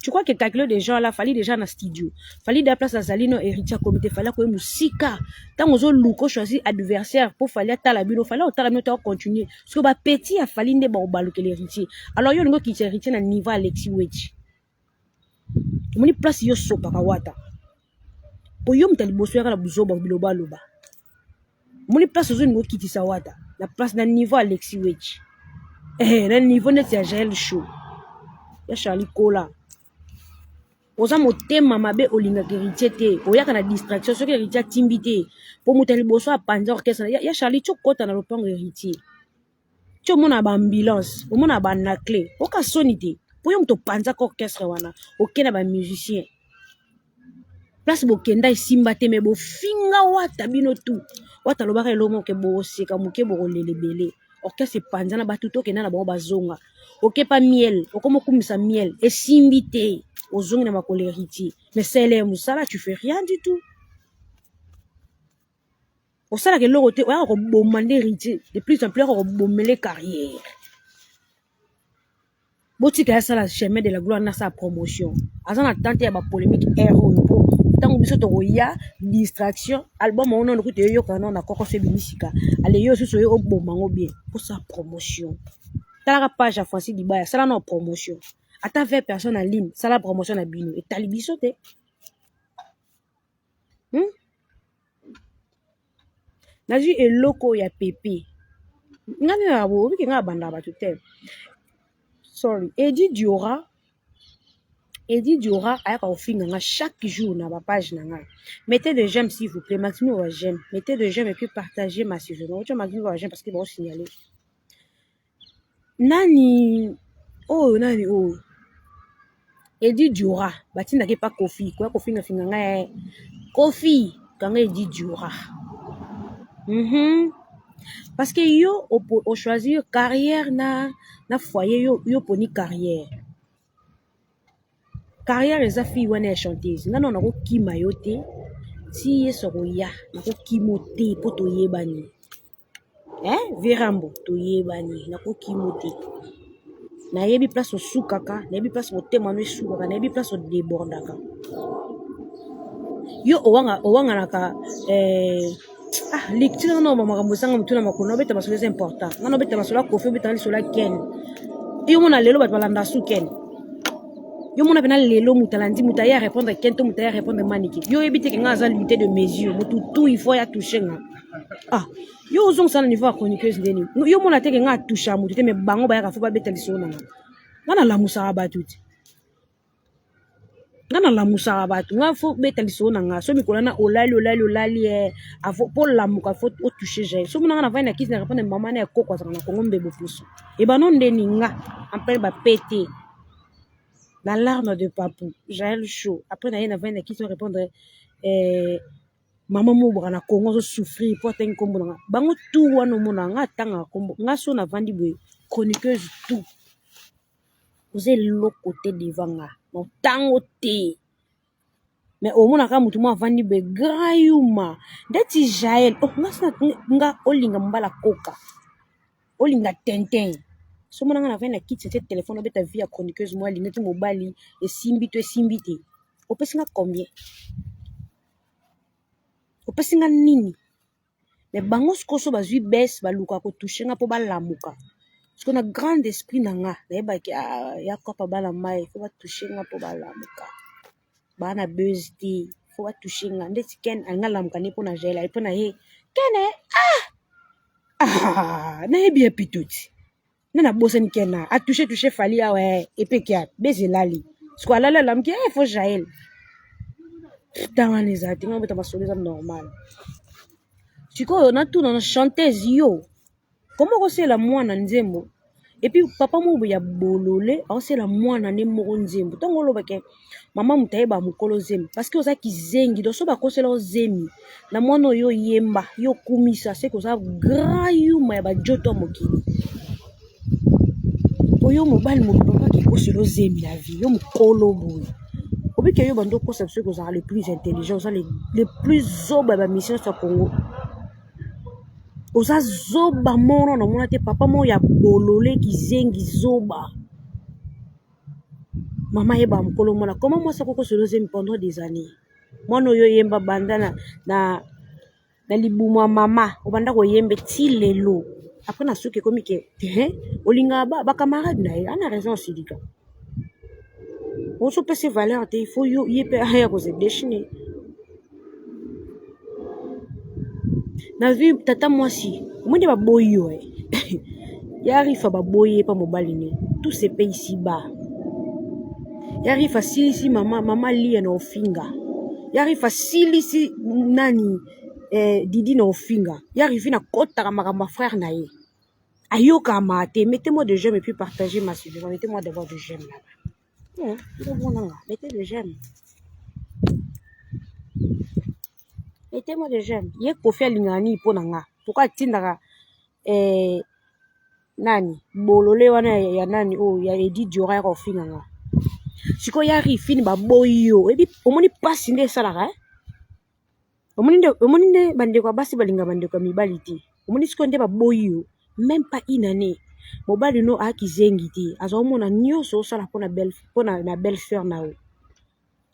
tu crois que calculer des gens là Fally déjà na studio Fally da place azali no héritier comité Fally akoye mosika ntango ozoluka ochoisir adversaire mpo Fally atala bino Fally otala bino ta ocontinue parce que bapetit ya Fally nde bakobalukela héritier alors yo olingi okitisa héritier na niveau alexi wechi omoni place yo sopaka wata po yo moto ya liboso yaka na buzoba biloba aloba omoni place ozolinga okitisa wata na place na niveau alexi wechi eh, na niveau neti ya jael show ya charli kola oza motema mabe olingaka héritier te oyaka na distraction soki héritier atimbi te po moto ya liboso apanza orchestre ya, ya charli ti okota na lopango héritier ti omona ba ambulance omona ba nacle oka soni te po yo moto opanzaka orchestre wana oke na ba musicien place bokenda esimba te me bofinga wata bino tu wata alobaka eloko moke boseka moke bokolela ebele orchestre epanzana bato tokenda na bango bazonga okepa miel okoma okumisa miel esimbi te ozongi na makolo héritier mais sele mosala tu fais rien du tout osalaka eloko te oyaka koboma nde héritier de plus en plus oyaka kobomele carrière botika ye asala chemin de la gloire nasala promotion aza na tante ya bapolémique aire oyo mpo ntango biso tokoya distraction album yango nano kutu eyoyokana nano na kokoso ebimi sika ale yo susu oye oboma yango bien osala promotion talaka page ya francis dibaya sala nao promotion ata 20 personnes en ligne sala promotion na bino etali biso te hmm? Nazwi eloko ya pepe nga nde na obiki nga abandaka bato te. Sorry, Edi Diora. Edi Diora ayaka kofinga nga chaque jour na ba page na nga. Mettez de j'aime, s'il vous plaît, maximum ba j'aime. Mettez de j'aime et puis partagez massivement. Otia maximum ba j'aime parce que bao signaler. Nani oyo, nani oyo? Edi Diora batindaki pa Kofi koya kofinga finga ngai. Kofi kanga Edi Diora. Parce que yo o choisir carrière na foyer, yo poni carrière. Carrière eza fille wana ya chanteuse. Nga na nakokima yo te. Ti ye sokoya nakokimo te po toyebani. Eh, Verambo toyebani, nakokimo te. Nayebi place osukaka, nayebi place motema no esukaka, nayebi place odébordaka. Yo owanga owanganaka ah lecture na makambo ezanga motu na makolo. Nobeta masolo eza important. Nga nobeta masolo ya Kofi, obeta lisolo ya Ken. Yo mona lelo bato balanda su Ken. Yo mona pena lelo moto alandi, moto aye répondre Ken to moto aye répondre Manike. Yo oyebi te ke nga aza limité de mesure. Motu tout il faut ya touche nga. Ah, yo ozongisa na niveau ya chroniqueuse ndeni. Yo mona te ke nga atouche ya motu te, mais bango bayaka fo babeta lisolo na nga. Nga nalamusaka bato te, nga nalamusaka bato. Nga fo beta lisolo na nga. So mikolo na olali, olali, olali, mpo lamuka, fo otouche Jael. So mona nga navandi na kisi na répondre mama na ya koko azalaka na Kongo mbebo pusu ebano ndeni. Nga en plein bapete la larme de Papou Jael Show. Après na ye navandi na kisi na répondre mama moko boka na Kongo azosouffrir po atangi nkombo na nga. Bango tu wana omona nga atangaka nkombo nga. So navandi boye, chroniqueuse tout oza eloko te devant nga na ntango te. Mais omonaka motu mo avandi boye, grand yuma ndeti Jael. Oh, nga sina nga olinga mobala koka, olinga tintin. So mona nga navandi na kiti te, telefone, obeta vie ya chroniqueuse mo alingaki mobali, esimbi to esimbi te. Opesi nga combien? Opesi nga nini? Mais bango sikoyo so bazwi bese, balukaka kotouche nga mpo balamuka. Sikoyo na grande esprit na nga nayebaki, ah, ya kopa bana mai fo batouche nga mpo balamuka. Baa na buzz te, fo batouche nga. Ndeti Ken alinga alamuka nde mpo na Jael aye mpo na ye Ken. Ah, ah, nayebi ye pito ti nde nabosani. Ken atouche touche Fally awa epeki bese elali. Sikoyo alali, alamuki, fo Jael. Ntango wana eza te, nga bota masolo eza normal. Sikoyo natuna na chanteuse yo, koma okosala mwana nzembo et puis papa moko boye ya bolole aosala mwana nde moko nzembo. Ntango olobake mama moto ayeba mokolo zemi parce que oza kizengi. Donc so bakosela ozemi na mwana oyo oyemba, yo okumisa seke oza grand yuma ya bajoto ya mokili. Po yo mobali mobimba kaka ekosela ozemi na vie, yo mokolo boye obike, yo bando okosa biso kozala le plus intelligent, oza le plus zoba ya bamission ya Congo. Oza zoba moko namona te. Papa moko ya bolole, kizengi, zoba. Mama yeba mokolo mwana koma mwasi akokosela ozemi pendant des années. Mwana oyo oyemba banda na libumu ya mama, obanda koyemba ti lelo. Après na suki ekomi ke olingaka bacamarade na ye ana raison. Osilika, ozopesa valeur te. Il faut yo ye mpe aya koze déchaîner. Nazwi tata mwasi omoni baboyi yo ya Rifa, baboyi ye mpa mobali ne. Tout se paye ici bas. Ya Rifa asilisi mama, mama Lia na ofinga. Ya Rifa asilisi nani, Didi na ofinga. Ya Rifi nakotaka makambo ya frère na ye, ayokama te. Mettez-moi de j'aime et puis partagez massivement. Mettez-moi d'abord de j'aime là-bas. Nanga, mettez de j'aime, mettez-moi de j'aime. Ye Kofi alingaka nini mpo na nga? Pourquoi atindaka nani bolole wana ya nani oyo ya Edi Diora ya kofinga nga? Sikoyo ya Rifini baboyi yo, oyebi, omoni mpasi nde esalaka, eh? Omoni nde, omoni nde bandeko ya basi balinga bandeko ya mibali te. Omoni sikoyo nde baboyi yo, même pas une année, mobali no ayaki te, azwa omona nyonso osala mpona belle, mpona na belle sœur na yo.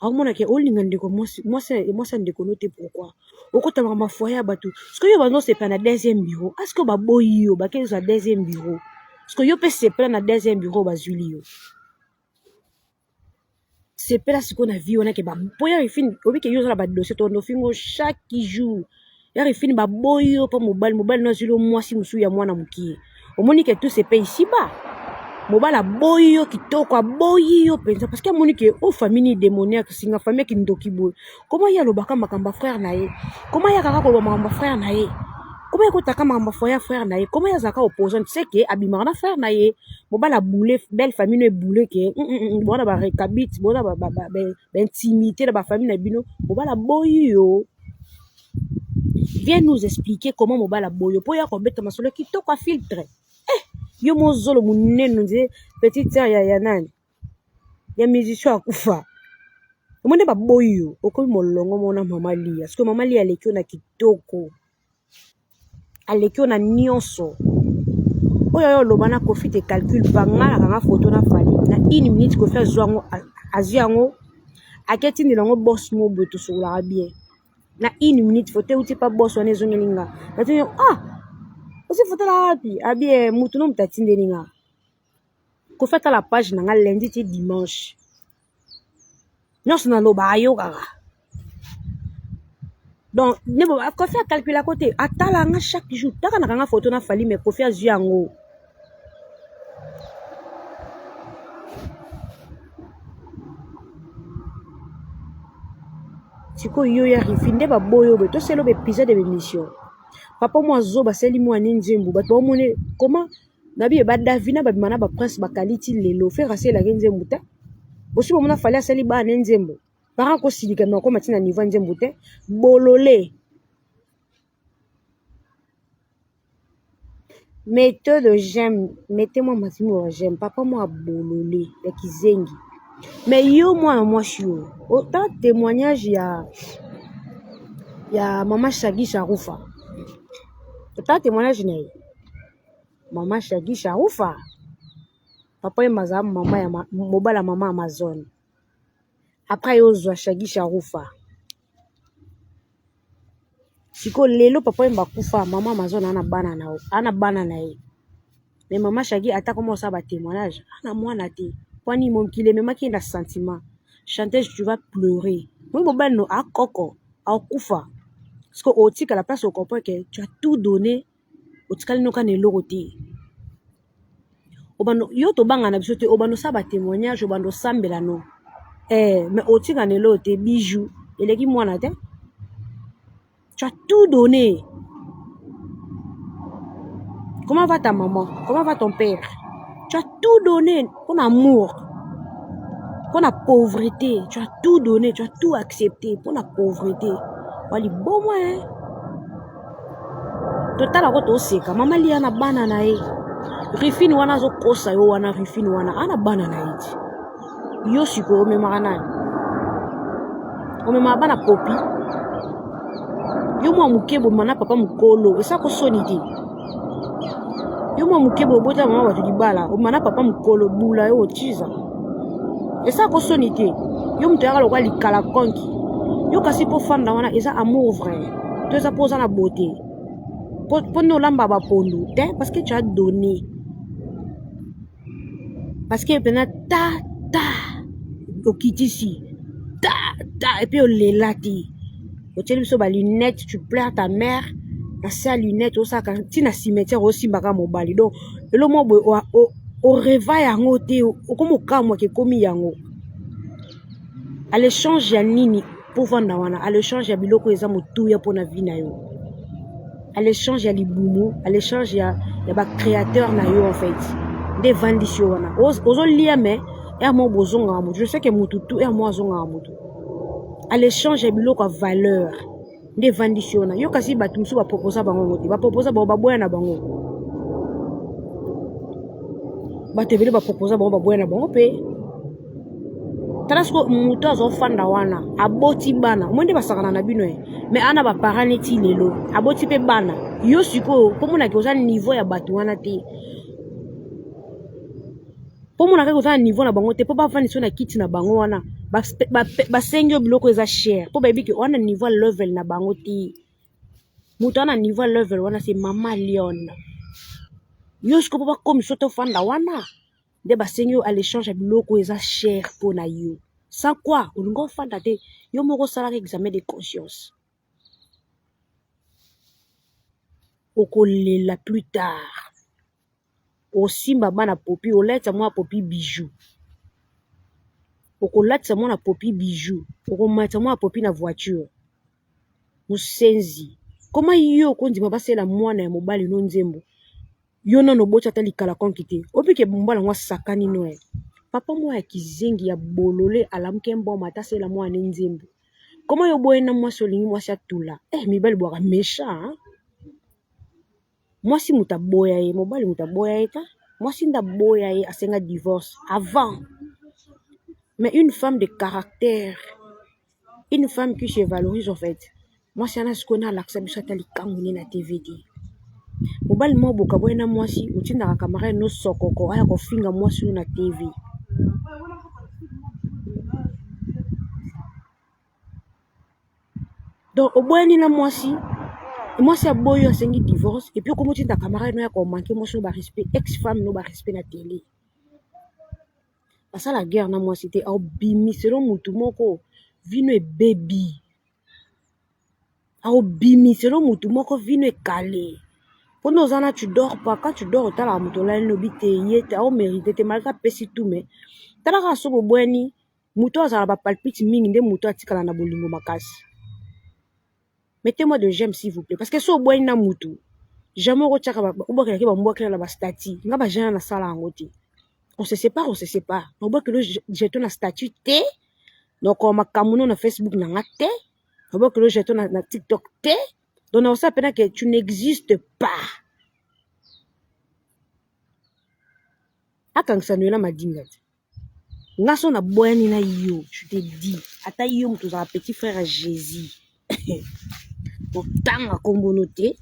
Aomona ke olinga ndeko mwasi, mwasi ya ndeko no te. Pourquoi okota makambo ya foyer ya bato? Sikoyo yo bazosepela na deuxième bureau aske baboyi yo, bakezwa deuxième bureau. Sikoyo yo mpe sepela na deuxième bureau bazwili yo, sepela sikoyo na vie wana ke mpo ya Rifini oyebi ke yo oza na badossier tondo ofingo chaque jour. Ya Rifini baboyi yo mpo mobali no azwili yo mwasi mosusu ya mwana mokie. Omoni ke tout se paye ici bas. Mobali aboyi yo kitoko, aboyi yo mpenza parce que amoni ke o famille ni démoniaque, singa famille ya kindoki boye. Comment ye alobaka makambo ya frère na ye? Comment ye akaka koloba makambo ya frère na ye? Comment ye akotaka makambo ya foyer ya frère na ye? Comment ye azalaka opposant? Tu sais ke abimaka na frère na ye. Mobali aboule, belle famille no eboule ke bona ba recabit, bona ba ba ba, ba intimité na ba famille na bino. Mobali aboyi yo. Viens nous expliquer comment mobali aboyi yo po ya kobeta masolo kitoko ya filtre. Eh, yo mozolo munene nze petite sœur ya ya nani? Ya musicien akufa. Omoni baboyi yo, okomi molongo mona mama Lia. Parce que mama Lia aleki yo na kitoko. Aleki yo na nyonso. Oyo oyo oloba na Koffi te calcule pas nga nakanga photo na Fally na une minute Koffi azwa yango azwi yango aketindela yango boss mo boye tosololaka bien. Na une minute photo euti pa boss wana ezongeli nga. Natuni ah osi photo na wapi? Abi eh, mutu no mutu atindeli nga. Koffi atala page na nga lundi ti dimanche. Nyonso naloba ayokaka. Donc ne bo Koffi acalcula ko te atala nga chaque jour. Taka nakanga photo na Fally mais Koffi azwi yango. Sikoyo yo ya Rifi nde baboyo boye tosala ba épisode ya émission. Papa mwa zoba asali mwa ne nzembo bato baomone comment na biye ba Davina babima na ba prince bakali ti lelo Ferre asalelaki nzembo te. Bosi bomona Fally asali bana ne nzembo. Parent kosilika mais akoma ti na niveau ya nzembo te. Bolole. Mettez le j'aime, mettez-moi maximum ya j'aime. Papa mwa bolole ya kizengi. Mais yo mwana mwasi oyo, ota témoignage ya ya mama Shagi Sharufa. Ota témoignage na ye. Mama Shagi Sharufa. Papa ye mazala mama ya mobala ya mama Amazon. Après yo ozwa Shagi Sharufa. Sikoyo lelo papa Wemba akufa, mama Amazon ana bana na ana bana na ye. Mais mama Shagi ata koma osala ba témoignage, ana mwana te. Mpo nini mokili ememaki ye na sentiment. Chanteuse tu vas pleurer. Moi mobali no akoko, akufa. Parce que otikala place o comprendre que tu as tout donné, otikali noka na eloko te. Obando yo tobanga na biso te, obando osala ba témoignage, obando osambela no. Eh, mais otika na eloko te, bijou eleki mwana te. Tu as tout donné. Comment va ta maman? Comment va ton père? Tu as tout donné pour l'amour, pour la pauvreté. Tu as tout donné, tu as tout accepté pour la pauvreté. Wali bon moi, hein? Totala ko toseka mama lia na bana na ye. Rifine wana azokosa yo wana rifine wana ana bana na ye ti. Yo sikoyo omemaka nani? Omemaka bana popi? Yo mwa moke boma na papa mokolo esa ko soni te. Yo mwa moke bobota mama bato libala obima na papa mokolo bula yo otiza. Esa ko soni te. Yo moto yaka lokola likala konki. Yo kasi po fanda wana eza amour vrai. To eza po oza na beauté. Po po nde olamba ba pondu te parce que tu as donné. Parce que mpena ta ta okitisi ta ta et puis olela te. Otieli biso ba lunettes, tu pleures ta mère na se ya lunette osalaka ntina cimetière osimbaka mobali donc lelo mwa boye oreva yango te okomi okamwaka ekomi yango à l'échange ya nini mpo ovanda wana à l'échange ya biloko eza motuya mpona vie na yo à l'échange ya libumu à l'échange ya, ya bacréateur na yo en fait nde evandisi yo wana ozolia mais heure moko bozongaka motu je sais que motu tu heure moko azongaka motu à l'échange ya biloko ya valeur nde evandisi yo wana yo kasi bato mosusu baproposa bango yango te baproposa bango baboya na bango bato ebele baproposa bango baboya na bango mpe tala siko moto azofanda wana aboti bana omoi nde basakana na bino ye mais ana baparent neti lelo aboti mpe bana yo sikoyo mpo monaki oza niveau ya bato wana te mpo monaka oza na niveau na bango te mpo bafandisi yo na kiti na bango wana basengi yo biloko eza cher mpo bayebi ke wana niveau ya level na bango te moto wana niveau ya level wana se mama lion yo sikoyo mpo bakomisa yo tofanda wana nde basengi yo à l'échange ya biloko eza cher mpo na yo sans quoi olingi ofanda te yo moko osalaka examen de conscience okolela plus tard. Osimba bana popi, olatisa mwana popi bijou. Okolatisa mwana popi bijou, okomatisa mwana popi na voiture. Musenzi. Koma yo okondima basela mwana ya mobali no nzembo. Yo nano oboti ata likalakonki te. Obike mobali yango asakani no eh. Papa moko ya kizengi ya bolole alamuki mboma ata asela mwana ne nzembo. Koma yo oboyi na mwasi olingi mwasi atula. Eh mibali bwaka méchant hein? Mwasi moto aboya ye, mobali moto aboya ye ta. Mwasi nde aboya ye asenga divorce avant. Mais une femme de caractère, une femme qui se valorise en fait. Mwasi wana sikoyo na alakisa biso ata likangu ne na TV te. Mobali moko bokaboye na mwasi, otindaka camarade no sokoko aya kofinga mwasi oyo na TV. Donc oboyani na mwasi, mwasi aboyi yo asengi divorce et puis okomi otinda camarade no ya ko manquer mwasi no ba respect, ex femme no ba respect na tele. Basala guerre na mwasi te, aobimiselo mutu moko vino ebebi. Aobimiselo mutu moko vino ekale. Mpona oza na tu dors pas, quand tu dors otalaka moto olali lobi te ye te aomérite te malgré apesi tout mais tala kaka soki boboyani moto azala ba palpite mingi nde moto atikala na bolingo makasi. Mettez-moi de j'aime s'il vous plaît parce que so oboyani na mutu jamais okotiaka obwakelaki bambwakela na ba statut nga ba jeune nasala yango te. On se sépare, on se sépare. Obwakelo jeton na statut te, nakoma makambo no na Facebook na nga te, obwakelo jeton na TikTok te. Donc na osala pena que tu n'existes pas. Akangisa Noela Madinga te. Nga so naboyani na yo, je te dis, ata yo moto ozala petit frère ya Jésus. Otanga kombo no te,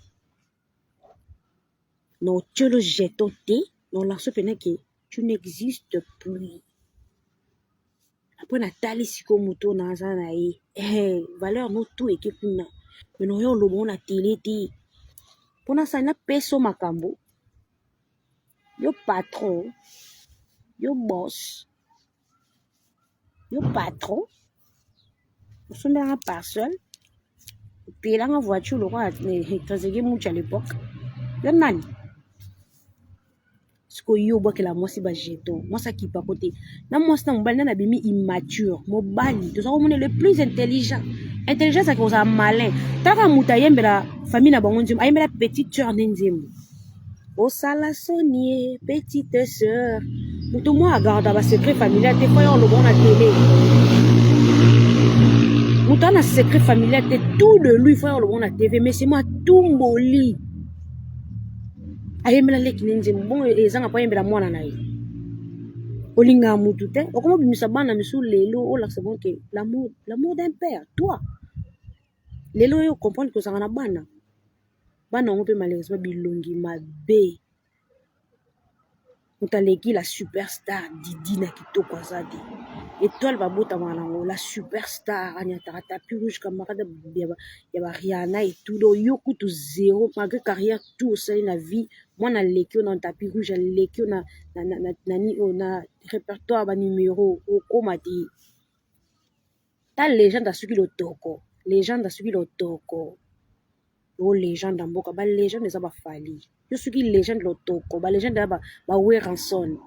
na otiolo jeton te, na olakisa pena que tu n'existes plus. Après natali sikoyo moto oyo naza na ye, eh, valeur no tout eke kuna. Mais na oyo oloba ngo na télé te. Mpona sali napesa yo makambo, yo patron, yo boss, yo patron, osombelanga parcelle, opelanga voiture lokola Trezeguet Mucha à l'époque. Yo nani? Sikoyo yo obwakela mwasi ba jeton, mwasi akipako te. Na mwasi na mobali nani abimi immature, mobali toza komona le plus intelligent. Intelligence ake kozala malin. Taka moto ayembela famille na bango nzembo, ayembela petite sœur nde nzembo. Osala soni ye petite sœur. Moto moko agarda ba secret familial te, faut oloba na télé. Moto ana secret familial te, tout de lui faut oloba na TV, mais c'est moi tumboli. Ayembela leki ne nzembo, bon ezanga po ayembela mwana na ye. Olingaka mutu te, okoma obimisa bana misu lelo olakisa bango ke l'amour, l'amour d'un père, toi. Lelo oyo comprendre que ozalaka na bana. Bana yango mpe malheureusement bilongi mabe. Moto aleki la superstar Didi na kitoko aza te. Étoile babotamaka nango la superstar anyataka tapis rouge camarade ya ba Rihanna et tout. Donc yo kutu zéro malgré carrière tout osali na vie, mwana aleki yo na tapis rouge, aleki yo na répertoire ba numéro okoma te. Ta légende asuki lotoko, légende asuki lotoko. Yo légende ya mboka, ba légende eza ba Fally. Yo soki légende lotoko, ba légende ya ba Werrason.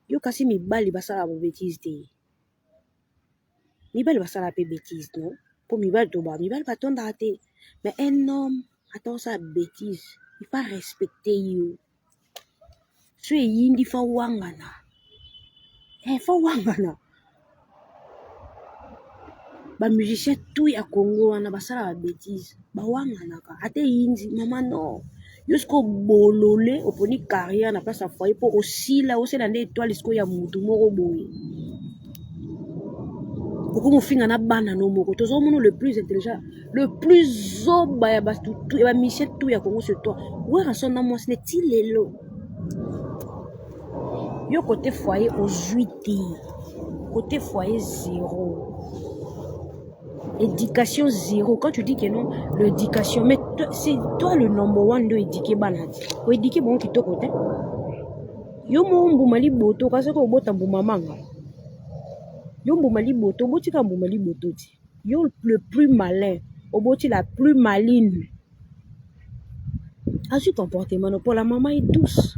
Yo kasi mibali basala ba bêtise te. Mibali basala pe bêtise non? Po mibali to ba mibali batondaka te. Mais un homme ata osala bêtise, il faut respecter yo. So eyindi fa wangana. Eh, fa wangana. Ba musicien tout ya Congo wana basala ba bêtise, bawanganaka. Ata eyindi mama non. Yo sikoyo bolole oponi carrière na place ya foyer po osila osala nde étoile sikoyo ya mutu moko boye. Okomi ofinga na bana no moko. Tozomona le plus intelligent, le plus zoba ya bato tout ya ba musicien tout ya Congo c'est toi. Werrason na mwasi ne ti lelo. Yo côté foyer ozwi te. Côté foyer zéro. Éducation zéro. Quand tu dis que non, l'éducation, mais c'est toi le number one de éduquer bana. O éduquer bon kitoko te. Yo mo mbuma liboto kasi ko bota mbuma manga. Yo mbuma liboto, botika mbuma liboto ti. Yo le plus malin, oboti la plus maline. Azwi comportement no mpo la mama est douce.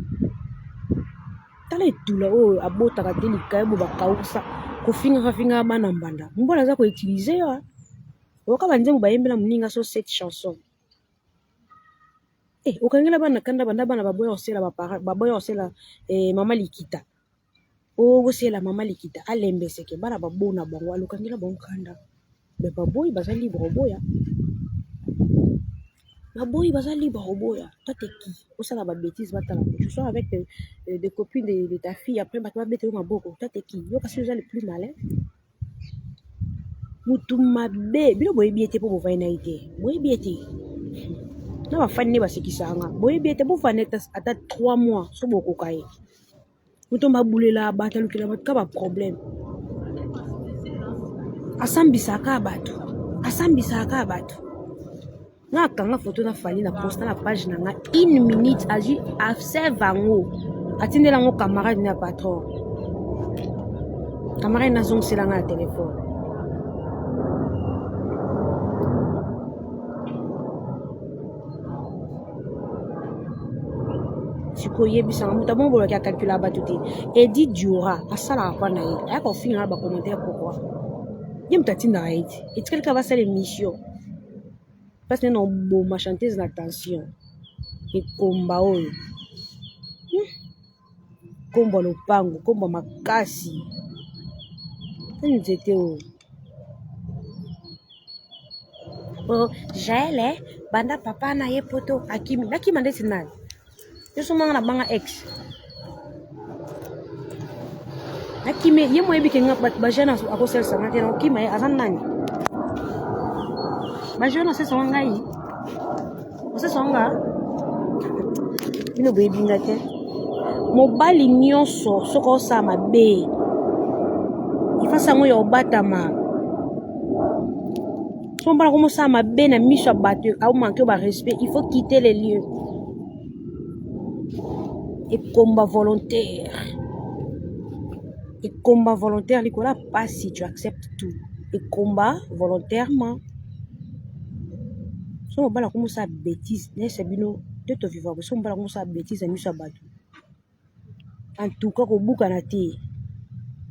Tala etula oyo abotaka te likayabo bakausa kofingaka fingaka bana mbanda. Mobali aza ko utiliser yo. Oyoka ba nzembo bayembela moninga so cette chanson. Eh, okangela bana kanda banda bana baboya kosela ba parents baboya kosela eh, mama likita. Oh, bosela mama likita alembeseke bana babona bango alokangela bango kanda. Mais baboyi baza libre oboya. Baboyi baza libre oboya. Toi t'es qui? Osala ba bêtises batala. Tu sors avec des copines de ta fille après bato babeta yo maboko. Toi t'es qui? Yo kasi oza le plus malin. Mutu mabe bino boyebi ye te mpo bovandi na ye te boyebi ye te na bafani nde basekisaka nga boyebi ye te bovanda ata 3 mois so bokoka ye moto mabulela bato alukela bato ka baproblème asambisaka bato asambisaka bato Nga akanga photo na Fally na posta na page na nga une minute azwi aseve yango atindela yango camarade na patron camarade nazongisela nga na telefone sikoyo yebisanga moto abongo bolaki akalkula bato te edi diora asalaka kwa na ye ayaka kofinga na bacommentaire pourkoi ye moto atindaka ye te etikali kaka basala émission Place nini oboma chanteuse na tension ekomba oyo kombo ya lopango kombo makasi nzete oyo oh, jael eh, banda papa na ye poto akimi nakima ndeti nani Yo manga na banga ex. Nakime ye moyebi ke nga ba jeune akosalisa nga te na okima ye aza nani? Ba jeune asalisa nga ngai. Osalisa nga bino boyebi nga te. Mobali nyonso soki osala mabe ifasi yango ya obatama soki mobali akomosala mabe na miso ya bato aomanke yo ba respect il faut quitter les lieux ekomba volontaire ekomba volontaire likolo ya pasi tu acceptes tout ekomba volontairement soki mobali akomosala betise nayebisa bino nde tovivaka soki mobali akomosala betise na miso ya bato en tout cas kobukana te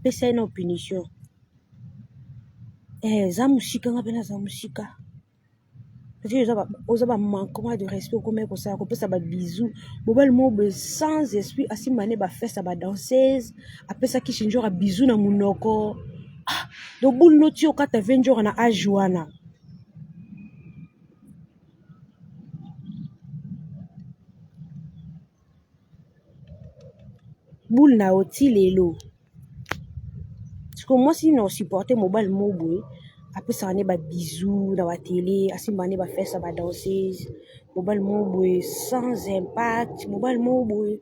pesa ye na punition eh, za mosika nga mpe naza mosika oza ba manquement de respect okomaki kosala kopesa ba bisous mobali moko boye sans esprit asimba ne bafese ya badanseuse apesaki shinjora bisous na monoko ah, dobulu noti okata ve njora na age wana boule na yo ti lelo sikoyo mwasi nini osupporte mobali moko boye apesaka nde ba bisous na ba tele asimbaka nde ba fesse ya ba danseuse mobali moko boye sans impact mobali moko boye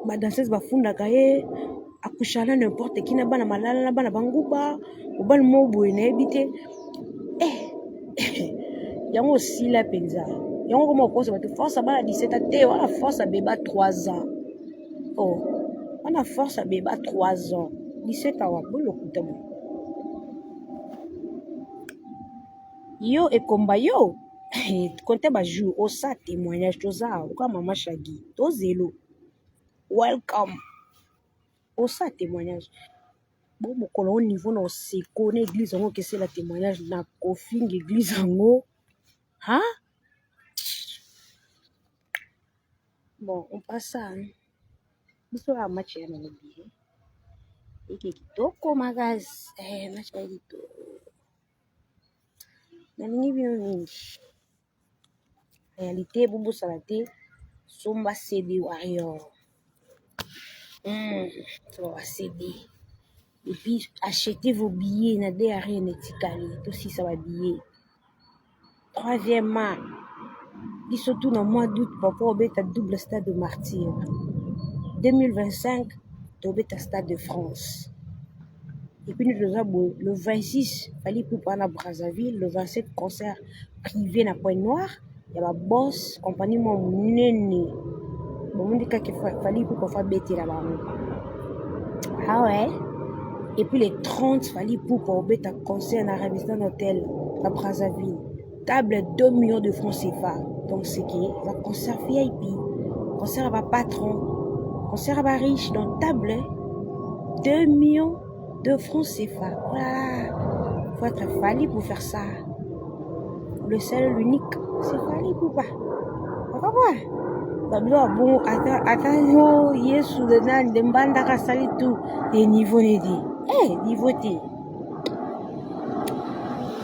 ba danseuse bafundaka ye akushana na n'importe qui na bana malala na bana banguba mobali moko boye nayebi te eh yango osila mpenza yango koma okosa bato force bana 17 ans te wana force abeba 3 ans oh wana force abeba 3 ans 17 ans wapi bolokuta bo yo ekomba yo konte bajour osa témoignage toza oka mama shagi tozelo welcome osa témoignage bo mokolo yango niveau na oseko na église yango okesela témoignage na kofinga église yango ha bon on passe ça biso ya match ya nango bien eke kitoko makasi eh, match ya kitoko nalingi bino mingi réalité bobosana te somba cd warrior somba cd et puis achetez vos billets na drn etikali tosisa ba billets troisièmement biso tout na mois d'août papa obeta double stade de martyr 2025 tobeta stade de France et puis nous toza boye le 26 Fally Ipupa na Brazzaville le 27 concert privé na Pointe Noire ya ba boss compagnie mwa monene bomoni kaka Fally Ipupa fa betela bango ah ouais et puis le 30 Fally Ipupa obeta concert na Radisson Hotel na Brazzaville table 2 millions de francs CFA. Donc c'est que eza concert VIP, concert ya bapatron, concert ya bariche. Donc table 2 millions de francs CFA. Voilà, faut être Fally pour faire ça. Le seul, l'unique, c'est Fally Ipupa. Okapa babilo ya bongo, ata yo Yesu nani de mbandaka asali tout e niveau neti e niveau te.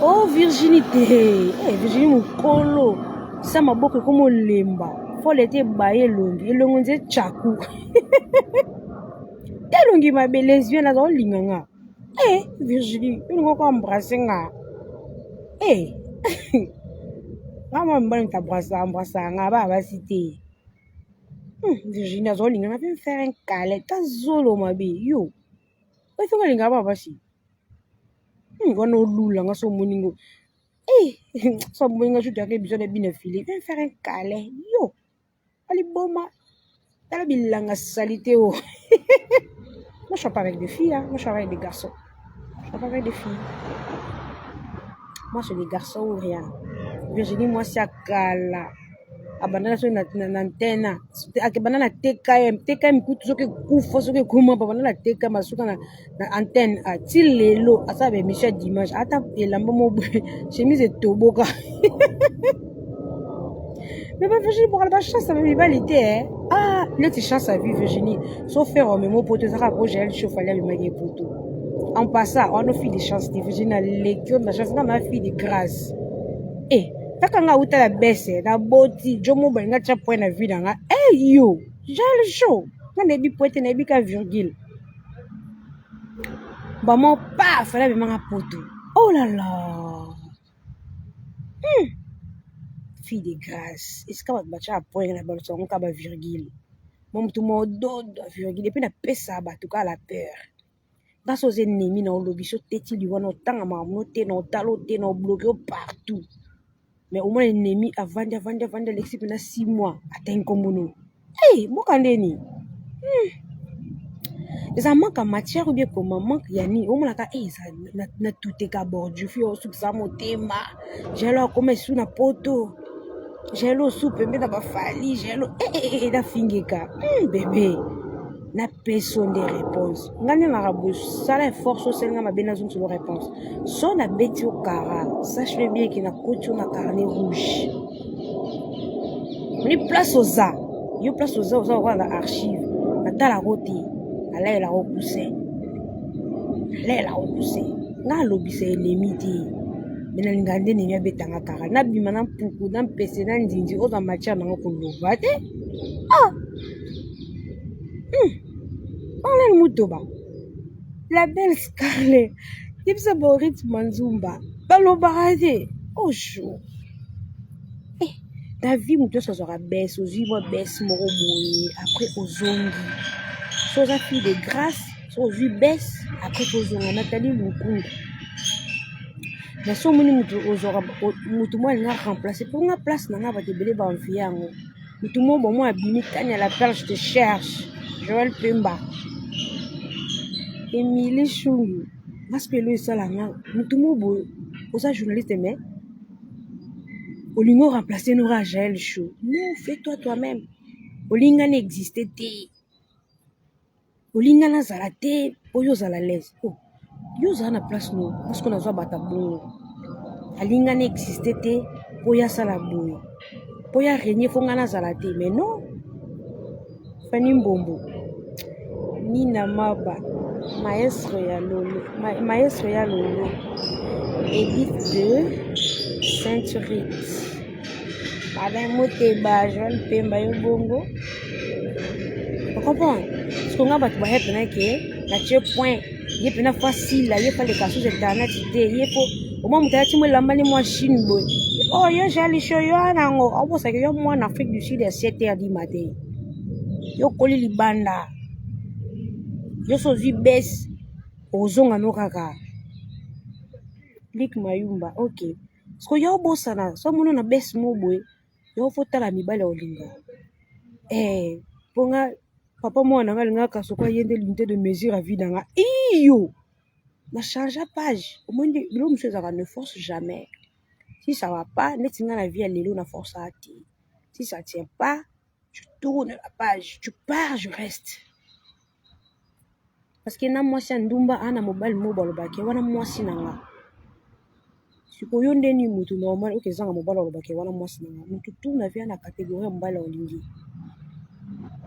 O oh, Virginie te eh, Virginie mokolo sa maboko ekoma olemba fole te, baye elongi elongo nze tchaku te, elongi mabe, lesbienne aza olinga nga. Eh, Virginie, olinga ko embrasse nga? Eh, nga mwa mibali moto embrasse nga, baya basi te. Virginie aza olinga nga mpe me faire un câlin ta zolo mabe yo oyo alinga baya basi. Wana olula nga so omoni ngo. Eh, so omoni nga surtout yaka biso na bino fili, viens faire un câlin yo aliboma, tala bilanga salité o. Moi, je suis pas avec des filles, hein. Moi, je suis avec des garçons, je suis pas avec des filles. Moi, c'est des garçons ou rien. Virginie mwasi akala abanda so na ntena, akebanda na TKM. TKM kutu soki ekufa, soki ekoma, babanda na TKM, asuka na antenne A ti lelo. Asala baémission ya dimanche, ata elamba mo chemise etoboka. Mais ba Virginie bokala bachance ya mibali te. Eh? Ah, neti chance ya vie, Virginie so faire omemo poto ezaka po Jael Show Fally abimaki epoto. En passant wana fille de chance te, Virginie aleki yo na chance. Nga na fille de grâce e kaka nga auta na bese naboti jo mo balinga tia point na vie na nga. E yo Jael Show, nga nayebi point te, nayebi ka virgule bamo pa Fally abimanga poto. Oh là là, Fille de grâce, esika bato batiaka point na bato yango kaka bavirgule mo motu mododo virgule. Et puis napesaka bato kaka la peur. Nga so oza ennemi na olobi so teti liwa na otanga makambo no te, na otala o te, na obloquer yo partout. Mais omona ennemi avandi, avandi, avandi, alekisi mpena 6 mois, atangi nkombo no. Hey, mboka ndeni, Eza manque ya matière ou bien koma manque ya nini? Omonaka e eza na tuteka bordure fi osukisa motema. Jalo akoma esu na poto, Jalo osu pembe na bafali Jalo nafingeka. Bebe napeso nde réponse. Nga nde naka boye, sala effort so osalinga mabe, nazongiselo réponse. So nabeti yo kara, sache le bien ke nakoti yo na carnet rouge. Ni place oza yo, place oza, oza lokola na archive. Natalako te, nalayelako coussin, nalayelako coussin. Nga alobisa ennemi te, me nalingaka nde ennemi abetanga kara, nabima na mpuku na mpese na ndindi ozwa matière nango koloba te. Ah, Olani mutoba la belle Scarlet, yebisa Borit Manzumba balobaka te osho. Eh, na vie moto nyonso azwaka bese, ozwi mwa bese moko boye, après ozongi. So oza fille de grâce, so ozwi bese, après kozonga. Natali lukungu na so omoni moto ozwaka motu moko alinga remplace mpo nga place na nga, bato ebele baenvie yango. Motu moko bomo abimi tani ya la perle, je te cherche. Joel Pemba, Emilie Shungu, parce que elo esala nga motu moko boye oza journaliste, mais olingi oremplace nora Jael Show. Non, fais-toi toi-même. Olinga na existe te, olinga nazala te oyo ozala l'aise. Oh, yo ozala na place no parce que nazwa bato bongo alinga na existe te mpo ya asala boye, mpo ya régner, fo nga nazala te. Mais non, Fani Mbombo, Nina Maba, maestro ya lolo, maestro ya lolo, Edith de Sainte Rite, Alain Moteba, Joël Pemba, yo bongo ocomprendre. Parce que nga bato baye mpena ke natie point ye mpena facile, ye fa leka sous internet te, ye fo omwa moto alati mo elamba ni mwa Chine boye. Oh, yo Jalisho, yo wana yango obosaki yo mwana Afrique du Sud ya 7 heures du matin, yo koli libanda, yo so ozwi bese ozonga no kaka Lik Mayumba. Ok, parce que yo obosana so omoni na bese mo boye, yo fo tala mibali ya olinga. Eh, mpo nga papa mwana nga alingaka soko aye nde l'unité de mesure ya vie na nga. Iyo na change page, omoni biloko mosusu ezalaka ne force jamais. Si ça va pas, neti nga na vie ya lelo na force te. Si ça tient pas, tu tournes la page, tu pars, je reste. Parce que na mwasi ya ndumba ana mobali moko balobaki wana mwasi na nga. Sikoyo yo nde nini mutu normal oke ezanga mobali alobaki wana mwasi na nga. Mutu tout na vie na catégorie ya mobali olingi.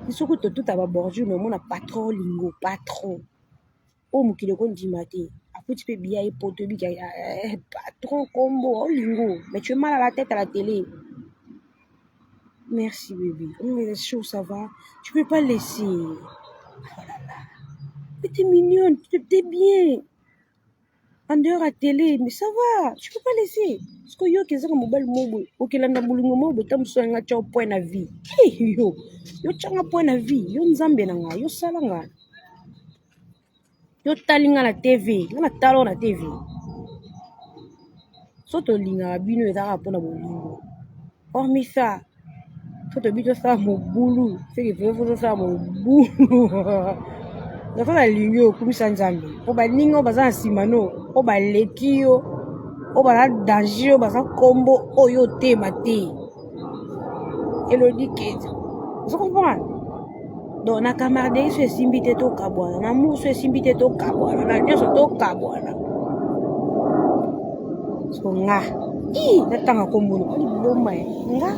Soki totuta ba bordure mais omona patron olingo patron. Oyo mokili ekondima te. Akuti mpe biya ye poto ebiki eh, patron kombo olingo mais tu es mal à la tête à la télé. Merci bébé. Oh, chaud, ça va. Tu peux pas laisser. Oh là là. Mais t'es mignonne, t'es bien. En dehors à télé, mais ça va. Tu peux pas laisser. Parce que yo kezaka mobali moko boye okelanda bolingo moko boye ntango mosusu yanga tya point na vie. Hey, yo yo tyanga point na vie yo nzambe na nga yo sala nga yo tali nga na tv nga na tala na tv so tolingaka bino eza kaka mpona bolingo hormis ça so tobi tosala mobulu seke vraimen tosala mobulu naza nalingi oyo okumisa nzambe mpo baninga oyo baza na nsima no oyo baleki yo oyo baza danger oyo baza nkombo oyo otema te elodi keti ozo comprendre donc na camaraderie so esimbi te tokabwana na amour so esimbi te tokabwana na nyonso tokabwana so nga i natanga kombo no liboma ye nga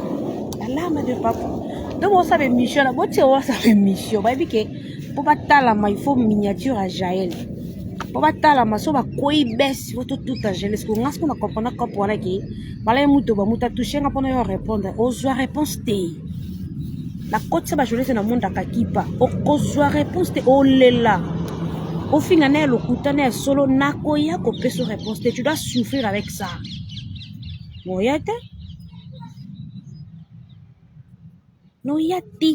alama de papa donc bosala émission na botia osala émission bayebi ke mpo batalama il faut miniature ya jael mpo batalama so bakwei bese fo totuta jael siko nga siko na comprendre cope wana ke bala ye moto bamutu atouche nga mpona yo répondre ozwa réponse te nakotisa bajournaliste na monde akakipa okozwa réponse te olela ofinga na ya lokuta na ya solo nakoya kopesa réponse te tu dois souffrir avec ça moya te noya te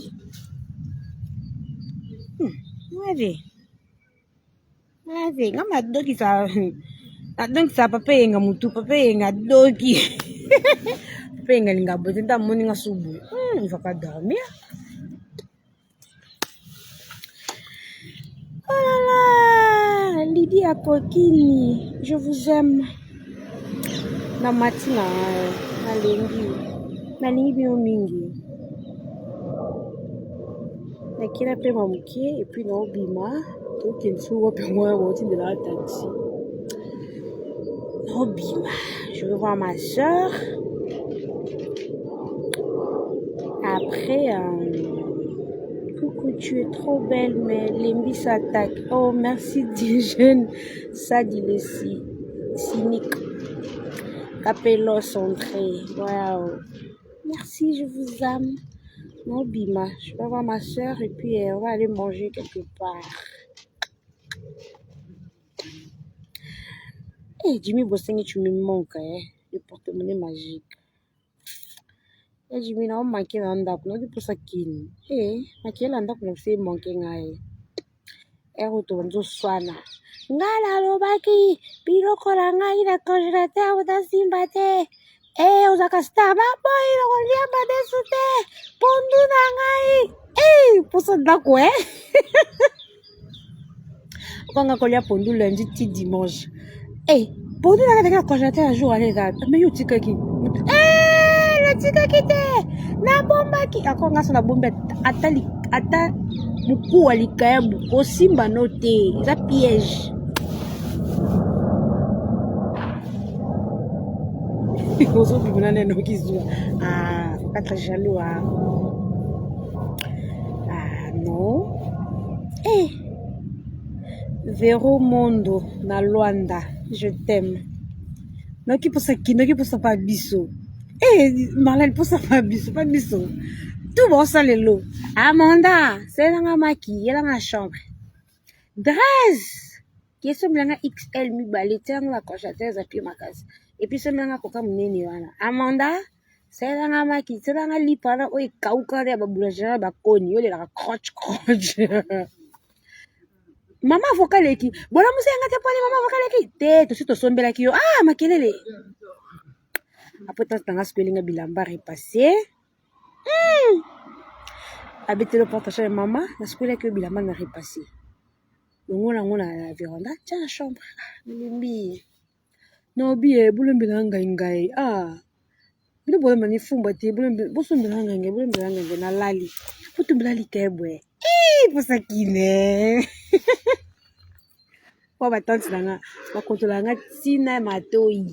hmm. Ave, nga madokisa nadokisa papa eyenga mutu papa eyenga adoki papa eyenga alinga boye te nde amoni nga su boye il va pas dormir oh là là Lydie Akokini je vous aime na mati na nalengi nalingi bino mingi nakela mpe mwa moke epuis naobima tokende soki wapi yango wana baotindelaka taxi naobima je vais voir ma soeur après coucou tu es trop belle mais lembi s'attaque oh merci Diogène Sadi le cynique Capello entré wow merci je vous aime Nobima, je vais voir ma soeur et puis on va aller manger quelque part. Hey, Jimmy Bosengi, tu me manques, hein? Le porte-monnaie magique. Hey, Jimmy, na manqué na ndako, nayoki mposa kini. Hey, makela ndako na biso emanke ngai. Ere oyo tobandi oswana. Ngai nalobaki biloko na ngai na congélateur otasimba te. Eh, ozalaka star baboyi nakolia madesu te pondu na ngai eh, mposa ndako e okanga kolia pondu lundi ti dimanche eh, pondu na ngai ezalaki na congélateur ya jour wana eza me yo otikaki eh, natikaki te nabombaki ako nga so nabombi ata ata mokuwa likayabu kosimba no te eza piège ozobima na nene okizwa ah, faut pas être jaloux ah. ah non eh. Vero Mondo na Luanda je t'aime noki posa ki noki posa pa biso eh Marlène posa pa biso pa biso tout bon lelo Amanda selanga maki yelanga chambre Dresse kesombela nga XL mibale tia yango na congélateur eza pire makasi epuis sombela nga koka monene wana Amanda salela nga maki salela nga lipa wana oyo ekauka wana ya baboulangerie na bakoni olelaka croche croche mama avoka leki bolamusa yanga te pwani mama avoka leki te tosi tosombelaki yo ah makelele apres tante nanga sikoyo elinga bilamba repasse abeteli porte ya mama nasukolaki yo bilamba na repasse longola yango na veranda tia na chambre ah, nalembi naobi ye bolembela ngai ngai ah. Bino bolamba ni fumbwa te, bosombela ngenge, bolambela ngenge nalali. Botumbela likebwe. Ii, posa kine. Po ba tante na nga bakontola nga ntina matoi.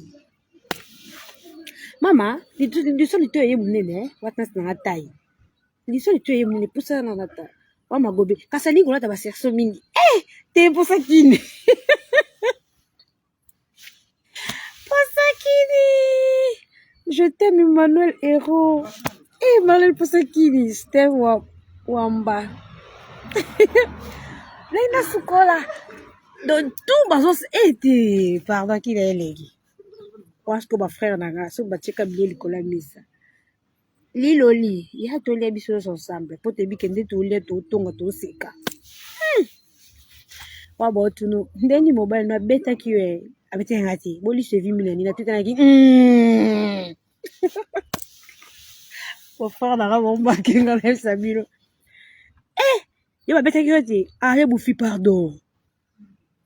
Mama, liso litoyi eye monene, ba tante na nga tai. Liso litoyi eye monene, posa na nata. Wa magobe, kasi alingi kolata ba cerceau mingi. Eh, te posa kine. Posakini Je t'aime Emmanuel Héros. Eh Emmanuel Posakini, Steve wa, Wamba. Lenda sukola. Donc tout bazo eh te pardon kila eleki. Parce que ba frère na nga soki batieka bilei likolo ya mesa. Liloli ya tolia biso nyonso ensemble po toyebi ke nde tolia totonga toseka. Wa baotunu ndeni mobali no abetaki yo eh, abetaki nga te boliso evimbi na nini atutanaki bafrère na nga bombaki nga nayebisa bino eh yo babetaki yo te ah ye bufi pardon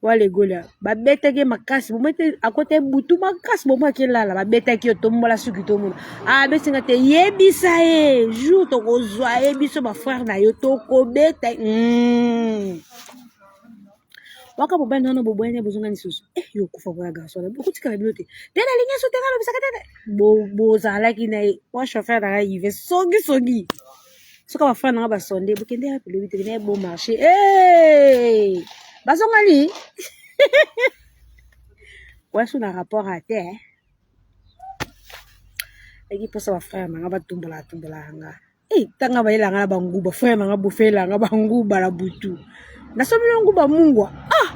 walegola babetaki ye makasi bomete akota ye butu makasi bomaki elala babetaki yo tombola suki tomona abeti nga te yebisa ye jour tokozwa ye biso bafrère na yo tokobeta. Waka mobali nano boboyani bozonga lisusu eh yo okufa boya garçon okotikala bino te te nalingi so te nga lobisaka te bozalaki na ye wa chauffeur na nga ive songi songi soki bafrère na nga basonde bokende yapi lobi te kende bon marché hey! Bazongani waso na rapport a te eki mposa bafrère na nga batumbola tumbola nga e tanga bayelanga na banguba frère na nga bofelanga banguba na butu nasomi yo nguba mungwa ah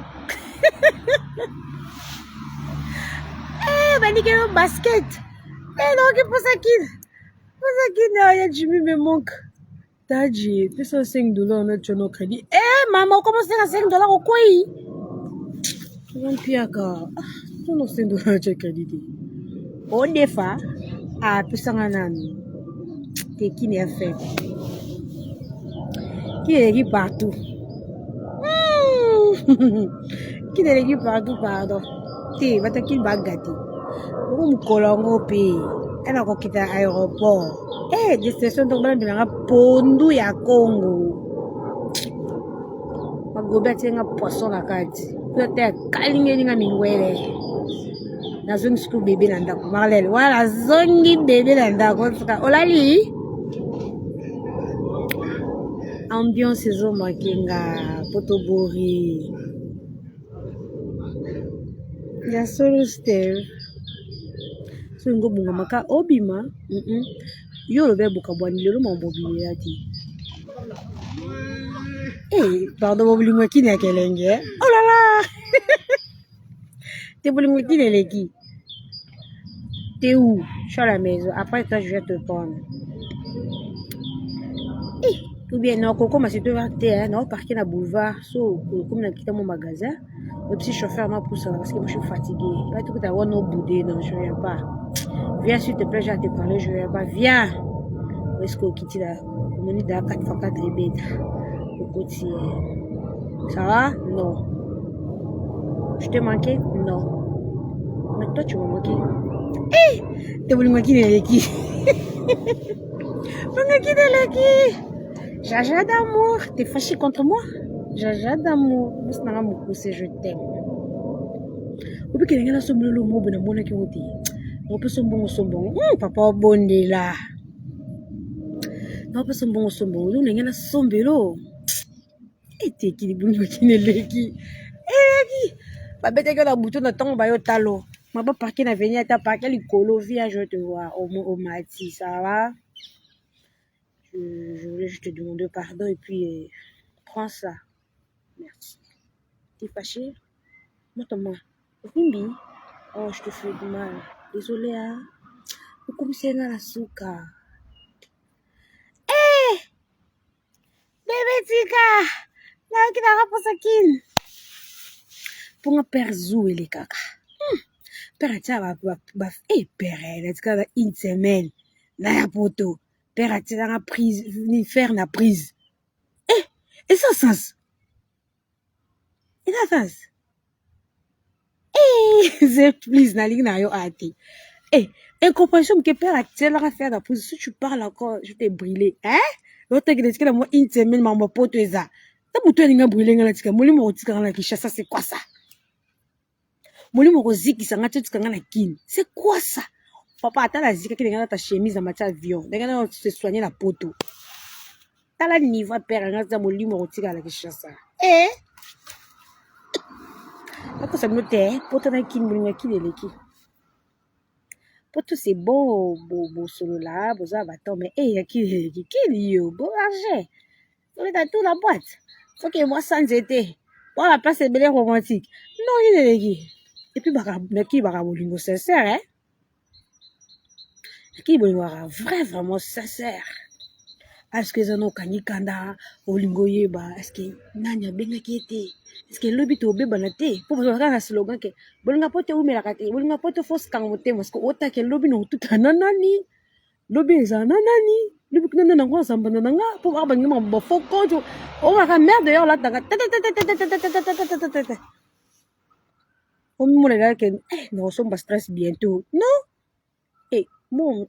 eh banikelo basket eh naoki mposa kini mposa kini ya Jimmy me manque taji pesa 5 $ na tiono crédit. Eh mama okomosenga 5 $ okwei mpiaka tono 5 $ na tio crédit te odefa apesanga nanu te kini ya faible kini eleki partout kini eleki partout pardon te bato kini bagate bongo mokolo yango mpe ena kokita aéroport eh destination ntongo balambelanga pondu ya Congo magobe atienga poisson na kati kuna te akalingeli nga mingwele nazongi suku bebe na ndako Marlene wana nazongi bebe na ndako sika olali ambiance ezomaki nga potobori ya solo Steve soki ngo obongamaka obima yo olobi abokabwani lelo mambo obilela te. Eh, pardon bolingo ekini ya kelenge oh là là te bolingo ekini eleki. T'es où? Je suis à la maison. Après toi, je vais te prendre. Eh, ou bien non, kokoma c'est toi te hein, non parquer na boulevard, so comme na kita mon magasin. Le petit chauffeur m'a poussé parce que moi je suis fatigué. Là tout à no boudé, non, je viens pas. Viens s'il te plaît, j'ai à te parler, je viens pas. Viens. Où est-ce que okiti là? Omoni da 4 x 4 ebeta. Okoti. Ça va? Non. Je t'ai manqué? Non. Mais toi, tu m'as manqué. Eh! Te bolingo kini eleki. Bolingo kini eleki. Jaja d'amour. T'es fâché contre moi? Jaja d'amour. Bosi nanga mokuse, je t'aime. Obikele nga nasombela eloko moko boye namonaki yango te. Naopesa mbongo sombongo. Papa obondela. Naopesa mbongo sombongo. Donc ndenge nasombelo. Eteki libungi kini eleki. Eleki. Babetaki yo na butu na ntongo bayo talo. Maba parke na veni ata parke likolo viens je te vois au, au mati ça va. Je voulais juste te demander pardon et puis prends ça. Merci. T'es fâché? Moi, moi. Vimbi? Oh, je te fais du mal. Désolé, hein. Okomisa nga na suka. Eh! Bebe tika! Nayoki nanga mposa kini. Mponga père zu elekaka. Père atia ba eh père natikala na une semaine na ya poto. Père atielanga prise ni fer na prise. Eh, eza sens. Eza sens. Eh, c'est please nalingi na yo ate. Eh, Incompréhension moke père atielaka faire na prise. Si tu parles encore, je te brûler, hein. Otekele tikela mwa une semaine, mambo poto eza ta moto alinga brûler nga na tika molimo kotikanga na Kinshasa, c'est quoi ça? Molimo kozikisa nga ti otika nga na Kini, c'est quoi ça? Papa, ata nazikaki ndenge nata chemise na mati avion, ndenge na se soigner na poto. Tala niveau ya père nga eza molimo kotikala na Kinshasa. E nakosa bino te, poto na Kini, bolingo ya Kini eleki poto. C'est bon, bosolola, boza bato, mais e ya Kini eleki. Kini yo bon argent obeta tout la boîte, soki mwasa nzete wana place ebele romantique. Non, yini eleki. Et puis naki baka bolingo sincère, eh? Naki bolingo baka vrai, vraiment sincère. Est-ce que eza na okangi kanda, olingi oyeba est-ce nani abengaki ye te, est-ce elobi tobebana te, mpo bazalaka na slogan ke bolinga po te eumelaka te, bolinga po te fosikanga motema, parce que otake lobi na otutana na nani, lobi ezala na nani, lobi kuna nani yango azambana na nga, mpo baka balingi makambo bafaux compte okaka merde yo olataka tetetetetetetetetetete, omimona ke nakosomba stress bientôt. Non, e mo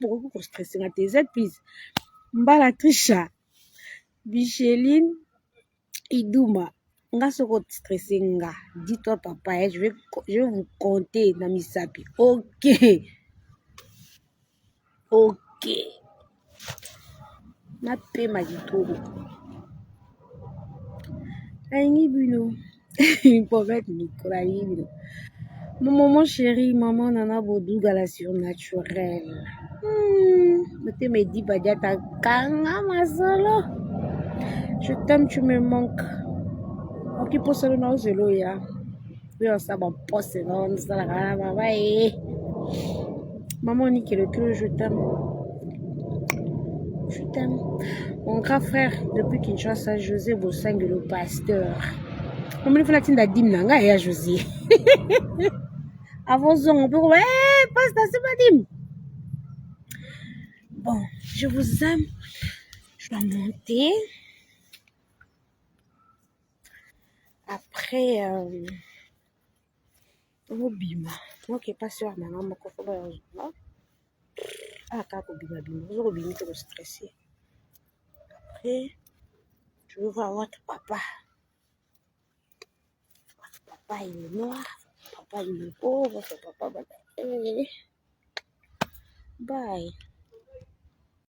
bokoki kostresse nga te. Z please, mbala Trisha Micheline Iduma nga, soki ostresse nga, dis-toi papa, eh, je vais vous compter na misapi. Ok, napema kitoko, nalingi bino. Prophète Nicolas, nalingi bino. Mon maman chérie, maman Nana Boduga, la surnaturelle. Motema edi badiata kanga masolo. Je t'aime, tu me manques. Oki posolo na ozelo ya. Oyo osala bampose na osalaka na baba e. Maman Nikelekelo, je t'aime. Je t'aime. Mon grand frère depuis Kinshasa, José Bosangue, le pasteur. Omoni fana tinda dîme na ngai ya José. Avant zongo mpe koba, hey, pasteur, c'est ma dîme. Bon, je vous aime. Je dois monter. Après, obima. Ok, pasteur na nga moko fo bayozwa. Ah, kaka kobima bima. Ozo kobimi te kostresse. Après, je veux voir votre papa. Votre papa, il est noir. Papa, il est beau. Votre papa, eh. Bye.